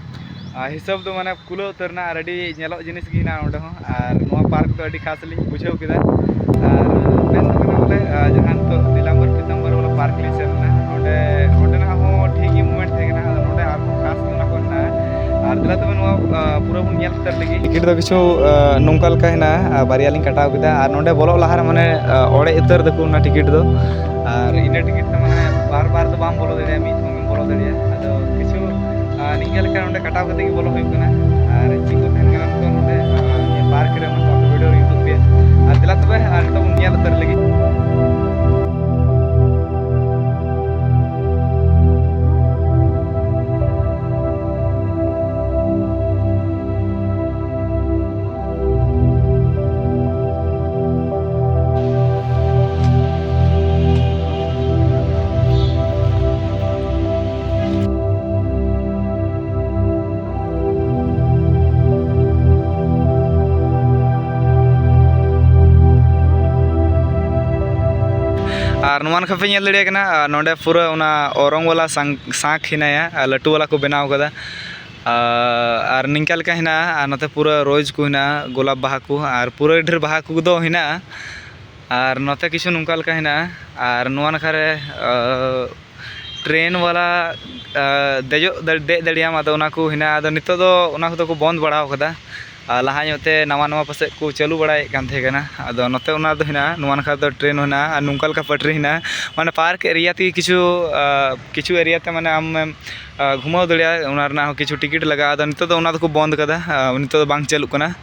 ᱟᱨ ᱦᱤᱥᱟᱹᱵ ᱫᱚ ᱢᱟᱱᱮ ᱠᱩᱞᱟᱹᱣ ᱩᱛᱟᱹᱨ ᱮᱱᱟ᱾ ᱟᱨ ᱟᱹᱰᱤ ᱧᱮᱞᱚᱜ ᱡᱤᱱᱤᱥ ᱜᱮ ᱦᱮᱱᱟᱜᱼᱟ ᱱᱚᱰᱮ ᱦᱚᱸ᱾ ᱟᱨ ᱱᱚᱣᱟ ᱯᱟᱨᱠ ᱫᱚ ᱟᱹᱰᱤ ᱠᱷᱟᱥ ᱞᱤᱧ ᱵᱩᱡᱷᱟᱹᱣ ᱠᱮᱫᱟ᱾ ᱟᱨ ᱢᱮᱱ ᱫᱚ ᱠᱟᱱᱟ ᱵᱚᱞᱮ, ᱟᱨ ᱡᱟᱦᱟᱸ ᱱᱤᱛᱚᱜ ᱱᱤᱞᱟᱢᱵᱚᱨ ᱯᱤᱛᱟᱢᱵᱚᱨ ᱣᱟᱞᱟ ᱯᱟᱨᱠ ᱞᱤᱧ ᱥᱮᱱ ᱞᱮᱱᱟ, ᱱᱚᱰᱮ, ᱱᱚᱰᱮᱱᱟᱜ ᱦᱚᱸ ᱴᱷᱤᱠ ᱜᱮ ᱢᱩᱵᱷᱢᱮᱱᱴ ᱛᱟᱦᱮᱸ ᱠᱟᱱᱟ᱾ ᱟᱫᱚ ᱱᱚᱰᱮ ᱟᱨᱦᱚᱸ ᱠᱷᱟᱥ ᱜᱮ ᱚᱱᱟ ᱠᱚ ᱦᱮᱱᱟᱜᱼᱟ᱾ ᱟᱨ ᱫᱮᱞᱟ ᱛᱚᱵᱮ ᱱᱚᱣᱟ, ᱟᱨ ᱯᱩᱨᱟᱹ ᱵᱚᱱ ᱧᱮᱞ ᱩᱛᱟᱹᱨ ᱞᱮᱜᱮ᱾ ᱴᱤᱠᱤᱴ ᱫᱚ ᱠᱤᱪᱷᱩ, ᱟᱨ ᱱᱚᱝᱠᱟ ᱞᱮᱠᱟ ᱦᱮᱱᱟᱜᱼᱟ, ᱟᱨ ᱵᱟᱨᱭᱟ ᱞᱤᱧ ᱠᱟᱴᱟᱣ ᱠᱮᱫᱟ᱾ ᱟᱨ ᱱᱚᱰᱮ ᱵᱚᱞᱚᱜ ᱞᱟᱦᱟ ᱨᱮ ᱢᱟᱱᱮ, ᱟᱨ ᱚᱲᱮᱡ ᱩᱛᱟᱹᱨ ᱫᱟᱠᱚ ᱚᱱᱟ ᱴᱤᱠᱤᱴ ᱫᱚ᱾ ᱟᱨ ᱤᱱᱟᱹ ᱴᱤᱠᱤᱴ ᱛᱮ ᱢᱟᱱᱮ ᱵᱟᱨ ᱵᱟᱨ ᱫᱚ ᱵᱟᱢ ᱵᱚᱞᱚ ᱫᱟᱲᱮᱭᱟᱜᱼᱟ, ᱢᱤᱫ ᱫᱷᱚᱢ ᱜᱮᱢ ᱵᱚᱞᱚ ᱫᱟᱲᱮᱭᱟᱜᱼᱟ᱾ ᱟᱫᱚ ᱠᱤᱪᱷᱩ, ᱟᱨ ᱱᱤᱝᱠᱟᱹ ᱞᱮᱠᱟ ᱱᱚᱰᱮ ᱠᱟᱴᱟᱣ ᱠᱟᱛᱮ ᱜᱮ ᱵᱚᱞᱚ ᱦᱩᱭᱩᱜ ᱠᱟᱱᱟ᱾ ᱟᱨ ᱪᱮᱫ ᱠᱚ ᱛᱟᱦᱮᱱ ᱠᱟᱱᱟ ᱱᱤᱛᱚᱜ ᱱᱚᱰᱮ, ᱟᱨ ᱱᱤᱭᱟᱹ ᱯᱟᱨᱠ ᱨᱮ, ᱚᱱᱟ ᱠᱚ ᱵᱷᱤᱰᱤᱭᱳ ᱨᱮ ᱩᱫᱩᱜ ᱯᱮᱭᱟ᱾ ᱟᱨ ᱫᱮᱞᱟ ᱛᱚᱵᱮ, ᱟᱨ ᱱᱤᱛᱚᱜ ᱵᱚᱱ ᱧᱮᱞ ᱩᱛᱟᱹᱨ ᱞᱮᱜᱮ᱾ ᱱᱚᱣᱟ ᱱᱟᱠᱷᱟ ᱯᱮ ᱧᱮᱞ ᱫᱟᱲᱮᱭᱟᱜ ᱠᱟᱱᱟ, ᱟᱨ ᱱᱚᱰᱮ ᱯᱩᱨᱟᱹ ᱚᱱᱟ ᱚᱨᱚᱝ ᱵᱟᱞᱟ ᱥᱟᱸᱠ ᱥᱟᱸᱠ ᱦᱮᱱᱟᱭᱟ, ᱟᱨ ᱞᱟᱹᱴᱩ ᱵᱟᱞᱟ ᱠᱚ ᱵᱮᱱᱟᱣ ᱠᱟᱫᱟ᱾ ᱟᱨ ᱟᱨ ᱱᱤᱝᱠᱟ ᱞᱮᱠᱟ ᱦᱮᱱᱟᱜᱼᱟ, ᱟᱨ ᱱᱚᱛᱮ ᱯᱩᱨᱟᱹ ᱨᱳᱡᱽ ᱠᱚ ᱦᱮᱱᱟᱜᱼᱟ, ᱜᱳᱞᱟᱯ ᱵᱟᱦᱟ ᱠᱚ, ᱟᱨ ᱯᱩᱨᱟᱹ ᱰᱷᱮᱨ ᱵᱟᱦᱟ ᱠᱚᱫᱚ ᱦᱮᱱᱟᱜᱼᱟ᱾ ᱟᱨ ᱱᱚᱛᱮ ᱠᱤᱪᱷᱩ ᱱᱚᱝᱠᱟ ᱞᱮᱠᱟ ᱦᱮᱱᱟᱜᱼᱟ᱾ ᱟᱨ ᱱᱚᱣᱟ ᱱᱟᱠᱷᱟ ᱨᱮ, ᱟᱨ, ᱴᱨᱮᱱ ᱵᱟᱞᱟ, ᱟᱨ, ᱫᱮᱡᱚᱜ ᱫᱟᱲ- ᱫᱮᱡ ᱫᱟᱲᱮᱭᱟᱜᱼᱟᱢ, ᱟᱫᱚ ᱚᱱᱟ ᱠᱚ ᱦᱮᱱᱟᱜᱼᱟ᱾ ᱟᱫᱚ ᱱᱤᱛᱚᱜ ᱫᱚ ᱚᱱᱟ ᱠᱚᱫᱚ ᱠᱚ ᱵᱚᱱᱫ ᱵᱟᱲᱟᱣ ᱠᱟᱫᱟ᱾ ᱟᱨ ᱞᱟᱦᱟ ᱧᱚᱜ ᱛᱮ ᱱᱟᱣᱟ ᱱᱟᱣᱟ ᱯᱟᱥᱮᱡ ᱠᱚ ᱪᱟᱹᱞᱩ ᱵᱟᱲᱟᱭᱮᱫ ᱠᱟᱱ ᱛᱟᱦᱮᱸ ᱠᱟᱱᱟ᱾ ᱟᱫᱚ ᱱᱚᱛᱮ ᱚᱱᱟ ᱫᱚ ᱦᱮᱱᱟᱜᱼᱟ, ᱱᱚᱣᱟ ᱱᱟᱠᱷᱟ ᱫᱚ ᱴᱨᱮᱱ ᱦᱚᱸ ᱦᱮᱱᱟᱜᱼᱟ, ᱟᱨ ᱱᱚᱝᱠᱟ ᱞᱮᱠᱟ ᱯᱟᱴᱨᱤ ᱦᱮᱱᱟᱜᱼᱟ᱾ ᱢᱟᱱᱮ ᱯᱟᱨᱠ ᱮᱨᱤᱭᱟ ᱛᱮᱜᱮ ᱠᱤᱪᱷᱩ, ᱟᱨ, ᱠᱤᱪᱷᱩ ᱮᱨᱤᱭᱟ ᱛᱮ ᱢᱟᱱᱮ ᱟᱢᱮᱢ, ᱟᱨ, ᱜᱷᱩᱢᱟᱹᱣ ᱫᱟᱲᱮᱭᱟᱜᱼᱟ᱾ ᱚᱱᱟ ᱨᱮᱱᱟᱜ ᱦᱚᱸ ᱠᱤᱪᱷᱩ ᱴᱤᱠᱤᱴ ᱞᱟᱜᱟᱜᱼᱟ᱾ ᱟᱫᱚ ᱱᱤᱛᱚᱜ ᱫᱚ ᱚᱱᱟ ᱫᱚᱠᱚ ᱵᱚᱱᱫ ᱠᱟᱫᱟ, ᱟᱨ, ᱱᱤᱛᱚᱜ ᱫᱚ ᱵᱟᱝ ᱪᱟᱹᱞᱩᱜ ᱠᱟᱱᱟ᱾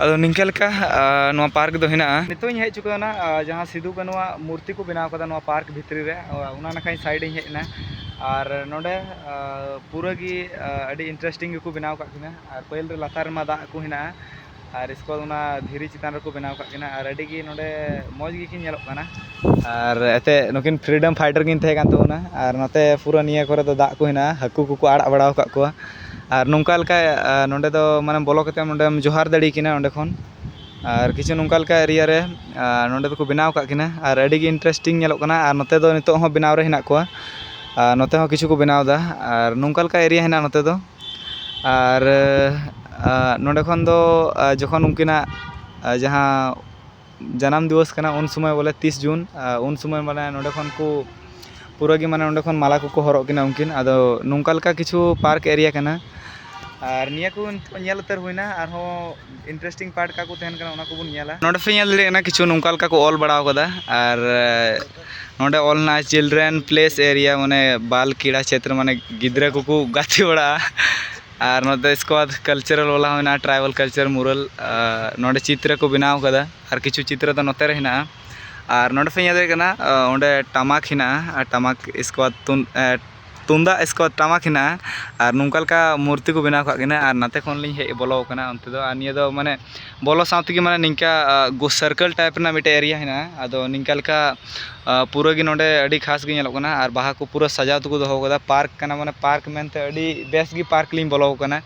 ᱟᱫᱚ ᱱᱤᱝᱠᱟᱹ ᱞᱮᱠᱟ, ᱟᱨ, ᱱᱚᱣᱟ ᱯᱟᱨᱠ ᱫᱚ ᱦᱮᱱᱟᱜᱼᱟ᱾ ᱱᱤᱛᱚᱜ ᱤᱧ ᱦᱮᱡ ᱪᱩᱠᱟᱹᱣ ᱮᱱᱟ, ᱟᱨ, ᱡᱟᱦᱟᱸ ᱥᱤᱫᱩ ᱠᱟᱹᱱᱩᱣᱟᱜ ᱢᱩᱨᱛᱤ ᱠᱚ ᱵᱮᱱᱟᱣ ᱠᱟᱫᱟ ᱱᱚᱣᱟ ᱯᱟᱨᱠ ᱵᱷᱤᱛᱨᱤ ᱨᱮ, ᱟᱨ, ᱚᱱᱟ ᱱᱟᱠᱷᱟᱧ ᱥᱟᱭᱤᱰ ᱤᱧ ᱦᱮᱡ ᱮᱱᱟ᱾ ᱟᱨ ᱱᱚᱰᱮ, ᱟᱨ, ᱯᱩᱨᱟᱹ ᱜᱮ, ᱟᱨ, ᱟᱹᱰᱤ ᱤᱱᱴᱟᱨᱮᱥᱴᱤᱝ ᱜᱮᱠᱚ ᱵᱮᱱᱟᱣ ᱠᱟᱜ ᱠᱤᱱᱟ᱾ ᱟᱨ ᱯᱟᱹᱦᱤᱞ ᱨᱮ ᱞᱟᱛᱟᱨ ᱨᱮᱢᱟ ᱫᱟᱜ ᱠᱚ ᱦᱮᱱᱟᱜᱼᱟ, ᱟᱨ ᱤᱥᱠᱮ ᱵᱟᱫ ᱚᱱᱟ ᱫᱷᱤᱨᱤ ᱪᱮᱛᱟᱱ ᱨᱮᱠᱚ ᱵᱮᱱᱟᱣ ᱠᱟᱜ ᱠᱤᱱᱟ, ᱟᱨ ᱟᱹᱰᱤ ᱜᱮ ᱱᱚᱰᱮ ᱢᱚᱡᱽ ᱜᱮᱠᱤᱱ ᱧᱮᱞᱚᱜ ᱠᱟᱱᱟ᱾ ᱟᱨ ᱮᱱᱛᱮᱫ ᱱᱩᱠᱤᱱ ᱯᱷᱨᱤᱰᱚᱢ ᱯᱷᱟᱭᱴᱟᱨ ᱠᱤᱱ ᱛᱟᱦᱮᱸ ᱠᱟᱱ ᱛᱟᱵᱚᱱᱟ᱾ ᱟᱨ ᱱᱚᱛᱮ ᱯᱩᱨᱟᱹ ᱱᱤᱭᱟᱹ ᱠᱚᱨᱮ ᱫᱚ ᱫᱟᱜ ᱠᱚ ᱦᱮᱱᱟᱜᱼᱟ, ᱦᱟᱹᱠᱩ ᱠᱚᱠᱚ ᱟᱲᱟᱜ ᱵᱟᱲᱟ ᱟᱠᱟᱫ ᱠᱚᱣᱟ᱾ ᱟᱨ ᱱᱚᱝᱠᱟ ᱞᱮᱠᱟ, ᱟᱨ, ᱱᱚᱰᱮ ᱫᱚ ᱢᱟᱱᱮ ᱵᱚᱞᱚ ᱠᱟᱛᱮᱫ ᱱᱚᱰᱮᱢ ᱡᱚᱦᱟᱨ ᱫᱟᱲᱮ ᱠᱤᱱᱟ ᱚᱸᱰᱮ ᱠᱷᱚᱱ᱾ ᱟᱨ ᱠᱤᱪᱷᱩ ᱱᱚᱝᱠᱟ ᱞᱮᱠᱟ ᱮᱨᱤᱭᱟ ᱨᱮ, ᱟᱨ, ᱱᱚᱰᱮ ᱫᱚᱠᱚ ᱵᱮᱱᱟᱣ ᱠᱟᱜ ᱠᱤᱱᱟ, ᱟᱨ ᱟᱹᱰᱤ ᱜᱮ ᱤᱱᱴᱟᱨᱮᱥᱴᱤᱝ ᱧᱮᱞᱚᱜ ᱠᱟᱱᱟ᱾ ᱟᱨ ᱱᱚᱛᱮ ᱫᱚ ᱱᱤᱛᱚᱜ ᱦᱚᱸ ᱵᱮᱱᱟᱣ ᱨᱮ ᱦᱮᱱᱟᱜ ᱠᱚᱣᱟ, ᱟᱨ ᱱᱚᱛᱮ ᱦᱚᱸ ᱠᱤᱪᱷᱩ ᱠᱚ ᱵᱮᱱᱟᱣ ᱮᱫᱟ᱾ ᱟᱨ ᱱᱚᱝᱠᱟ ᱞᱮᱠᱟ ᱮᱨᱤᱭᱟ ᱦᱮᱱᱟᱜᱼᱟ ᱱᱚᱛᱮ ᱫᱚ᱾ ᱟᱨ, ᱟᱨ ᱱᱚᱰᱮ ᱠᱷᱚᱱ ᱫᱚ, ᱟᱨ, ᱡᱚᱠᱷᱚᱱ ᱩᱱᱠᱤᱱᱟᱜ, ᱟᱨ, ᱡᱟᱦᱟᱸ ᱡᱟᱱᱟᱢ ᱫᱤᱵᱚᱥ ᱠᱟᱱᱟ, ᱩᱱ ᱥᱚᱢᱚᱭ ᱵᱚᱞᱮ ᱛᱤᱥ ᱡᱩᱱ, ᱟᱨ ᱩᱱ ᱥᱚᱢᱚᱭ ᱢᱟᱱᱮ ᱱᱚᱰᱮ ᱠᱷᱚᱱ ᱠᱚ ᱯᱩᱨᱟᱹ ᱜᱮ ᱢᱟᱱᱮ ᱱᱚᱸᱰᱮ ᱠᱷᱚᱱ ᱢᱟᱞᱟ ᱠᱚᱠᱚ ᱦᱚᱨᱚᱜ ᱠᱤᱱᱟ ᱩᱱᱠᱤᱱ᱾ ᱟᱫᱚ ᱱᱚᱝᱠᱟ ᱞᱮᱠᱟ ᱠᱤᱪᱷᱩ ᱯᱟᱨᱠ ᱮᱨᱤᱭᱟ ᱠᱟᱱᱟ᱾ ᱟᱨ ᱱᱤᱭᱟᱹ ᱠᱚ ᱱᱤᱛᱚᱜ ᱧᱮᱞ ᱩᱛᱟᱹᱨ ᱦᱩᱭᱱᱟ, ᱟᱨᱦᱚᱸ ᱤᱱᱴᱟᱨᱮᱥᱴᱤᱝ ᱯᱟᱨᱴ ᱚᱠᱟ ᱠᱚ ᱛᱟᱦᱮᱱ ᱠᱟᱱᱟ ᱚᱱᱟ ᱠᱚᱵᱚᱱ ᱧᱮᱞᱟ᱾ ᱱᱚᱰᱮ ᱯᱮ ᱧᱮᱞ ᱫᱟᱲᱮᱭᱟᱜ ᱠᱟᱱᱟ ᱠᱤᱪᱷᱩ ᱱᱚᱝᱠᱟ ᱞᱮᱠᱟ ᱠᱚ ᱚᱞ ᱵᱟᱲᱟᱣ ᱠᱟᱫᱟ᱾ ᱟᱨ, ᱮ, ᱱᱚᱰᱮ ᱚᱞ ᱦᱮᱱᱟᱜᱼᱟ ᱪᱤᱞᱰᱨᱮᱱ ᱯᱞᱮᱥ ᱮᱨᱤᱭᱟ, ᱢᱟᱱᱮ ᱵᱟᱞ ᱠᱨᱤᱲᱟ ᱪᱷᱮᱛᱨᱚ, ᱢᱟᱱᱮ ᱜᱤᱫᱽᱨᱟᱹ ᱠᱚᱠᱚ ᱜᱟᱛᱮ ᱵᱟᱲᱟᱜᱼᱟ᱾ ᱟᱨ ᱱᱚᱛᱮ ᱤᱥᱠᱮ ᱵᱟᱫ ᱠᱟᱞᱪᱟᱨᱟᱞ ᱵᱟᱞᱟ ᱦᱚᱸ ᱢᱮᱱᱟᱜᱼᱟ, ᱴᱨᱟᱭᱵᱟᱞ ᱠᱟᱞᱪᱟᱨ ᱢᱩᱨᱟᱞ᱾ ᱟᱨ ᱱᱚᱰᱮ ᱪᱤᱛᱨᱚ ᱠᱚ ᱵᱮᱱᱟᱣ ᱠᱟᱫᱟ, ᱟᱨ ᱠᱤᱪᱷᱩ ᱪᱤᱛᱨᱚ ᱫᱚ ᱱᱚᱛᱮ ᱨᱮ ᱦᱮᱱᱟᱜᱼᱟ᱾ ᱟᱨ ᱱᱚᱰᱮ ᱯᱮ ᱧᱮᱞ ᱫᱟᱲᱮᱭᱟᱜ ᱠᱟᱱᱟ, ᱟᱨ ᱚᱸᱰᱮ ᱴᱟᱢᱟᱠ ᱦᱮᱱᱟᱜᱼᱟ, ᱟᱨ ᱴᱟᱢᱟᱠ ᱤᱥᱠᱮ ᱵᱟᱫ ᱛᱩᱢ-, ᱮ, ᱛᱩᱢᱫᱟᱜ ᱤᱥᱠᱮ ᱵᱟᱫ ᱴᱟᱢᱟᱠ ᱦᱮᱱᱟᱜᱼᱟ᱾ ᱟᱨ ᱱᱚᱝᱠᱟ ᱞᱮᱠᱟ ᱢᱩᱨᱛᱤ ᱠᱚ ᱵᱮᱱᱟᱣ ᱠᱟᱜ ᱠᱤᱱᱟ᱾ ᱟᱨ ᱱᱟᱛᱮ ᱠᱷᱚᱱ ᱞᱤᱧ ᱦᱮᱡ ᱵᱚᱞᱚ ᱟᱠᱟᱱᱟ ᱚᱱᱛᱮ ᱫᱚ᱾ ᱟᱨ ᱱᱤᱭᱟᱹ ᱫᱚ ᱢᱟᱱᱮ ᱵᱚᱞᱚ ᱥᱟᱶ ᱛᱮᱜᱮ ᱢᱟᱱᱮ ᱱᱤᱝᱠᱟ, ᱟ, ᱜᱳ-, ᱥᱟᱨᱠᱮᱞ ᱴᱟᱭᱤᱯ ᱨᱮᱱᱟᱜ ᱢᱤᱫᱴᱮᱡ ᱮᱨᱤᱭᱟ ᱦᱮᱱᱟᱜᱼᱟ᱾ ᱟᱫᱚ ᱱᱤᱝᱠᱟ ᱞᱮᱠᱟ, ᱟ, ᱯᱩᱨᱟᱹ ᱜᱮ ᱱᱚᱰᱮ ᱟᱹᱰᱤ ᱠᱷᱟᱥ ᱜᱮ ᱧᱮᱞᱚᱜ ᱠᱟᱱᱟ᱾ ᱟᱨ ᱵᱟᱦᱟ ᱠᱚ ᱯᱩᱨᱟᱹ ᱥᱟᱡᱟᱣ ᱛᱮᱠᱚ ᱫᱚᱦᱚ ᱠᱟᱫᱟ᱾ ᱯᱟᱨᱠ ᱠᱟᱱᱟ, ᱢᱟᱱᱮ ᱯᱟᱨᱠ ᱢᱮᱱᱛᱮ ᱟᱹᱰᱤ ᱵᱮᱥ ᱜᱮ ᱯᱟᱨᱠ ᱞᱤᱧ ᱵᱚᱞᱚ ᱟᱠᱟᱱᱟ᱾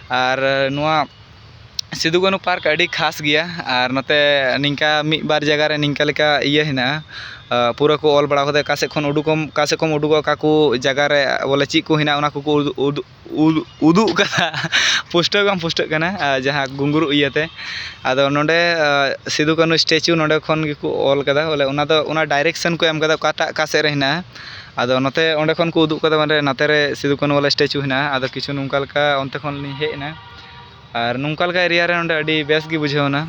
ᱟᱨ ᱱᱚᱣᱟ ᱥᱤᱫᱩ ᱠᱟᱹᱱᱦᱩ ᱯᱟᱨᱠ ᱟᱹᱰᱤ ᱠᱷᱟᱥ ᱜᱮᱭᱟ᱾ ᱟᱨ ᱱᱚᱛᱮ ᱱᱤᱝᱠᱟ ᱢᱤᱫ ᱵᱟᱨ ᱡᱟᱭᱜᱟ ᱨᱮ ᱱᱤᱝᱠᱟ ᱞᱮᱠᱟ ᱤᱭᱟᱹ ᱦᱮᱱᱟᱜᱼᱟ, ᱯᱩᱨᱟᱹ ᱠᱚ ᱚᱞ ᱵᱟᱲᱟ ᱠᱟᱫᱟ, ᱚᱠᱟ ᱥᱮᱫ ᱠᱷᱚᱱ ᱩᱰᱩᱠᱚᱜ, ᱚᱠᱟ ᱥᱮᱫ ᱠᱷᱚᱱ ᱩᱰᱩᱠᱚᱜᱼᱟ, ᱚᱠᱟ ᱠᱚ ᱡᱟᱭᱜᱟ ᱨᱮ ᱵᱚᱞᱮ ᱪᱮᱫ ᱠᱚ ᱦᱮᱱᱟᱜᱼᱟ, ᱚᱱᱟ ᱠᱚᱠᱚ ᱩᱫᱩᱜ, ᱩᱫᱩᱜ, ᱩᱫᱩᱜ, ᱩᱫᱩᱜ ᱠᱟᱫᱟ᱾ ᱯᱩᱥᱴᱟᱹᱣ ᱜᱮ ᱵᱟᱝ ᱯᱩᱥᱴᱟᱹᱜ ᱠᱟᱱᱟ, ᱟᱨ ᱡᱟᱦᱟᱸ ᱜᱩᱝᱜᱩᱨᱩ ᱤᱭᱟᱹᱛᱮ᱾ ᱟᱫᱚ ᱱᱚᱰᱮ, ᱟᱨ ᱥᱤᱫᱩ ᱠᱟᱹᱱᱦᱩ statue ᱱᱚᱰᱮ ᱠᱷᱚᱱ ᱜᱮᱠᱚ ᱚᱞ ᱠᱟᱫᱟ, ᱵᱚᱞᱮ ᱚᱱᱟ ᱫᱚ, ᱚᱱᱟ direction ᱠᱚ ᱮᱢ ᱠᱟᱫᱟ ᱚᱠᱟᱴᱟᱜ ᱚᱠᱟ ᱥᱮᱫ ᱨᱮ ᱦᱮᱱᱟᱜᱼᱟ᱾ ᱟᱫᱚ ᱱᱚᱛᱮ ᱚᱸᱰᱮ ᱠᱷᱚᱱ ᱠᱚ ᱩᱫᱩᱜ ᱠᱟᱫᱟ, ᱢᱟᱱᱮ ᱱᱟᱛᱮ ᱨᱮ ᱥᱤᱫᱩ ᱠᱟᱹᱱᱦᱩ ᱣᱟᱞᱟ statue ᱦᱮᱱᱟᱜᱼᱟ᱾ ᱟᱫᱚ ᱠᱤᱪᱷᱩ ᱱᱚᱝᱠᱟ ᱞᱮᱠᱟ ᱚᱱᱛᱮ ᱠᱷᱚᱱ ᱞᱤᱧ ᱦᱮᱡ ᱮᱱᱟ, ᱟᱨ ᱱᱚᱝᱠᱟ ᱞᱮᱠᱟ area ᱨᱮ ᱱᱚᱰᱮ ᱟᱹᱰᱤ ᱵᱮᱥ ᱜᱮ ᱵᱩᱡᱷᱟᱹᱣ ᱮᱱᱟ᱾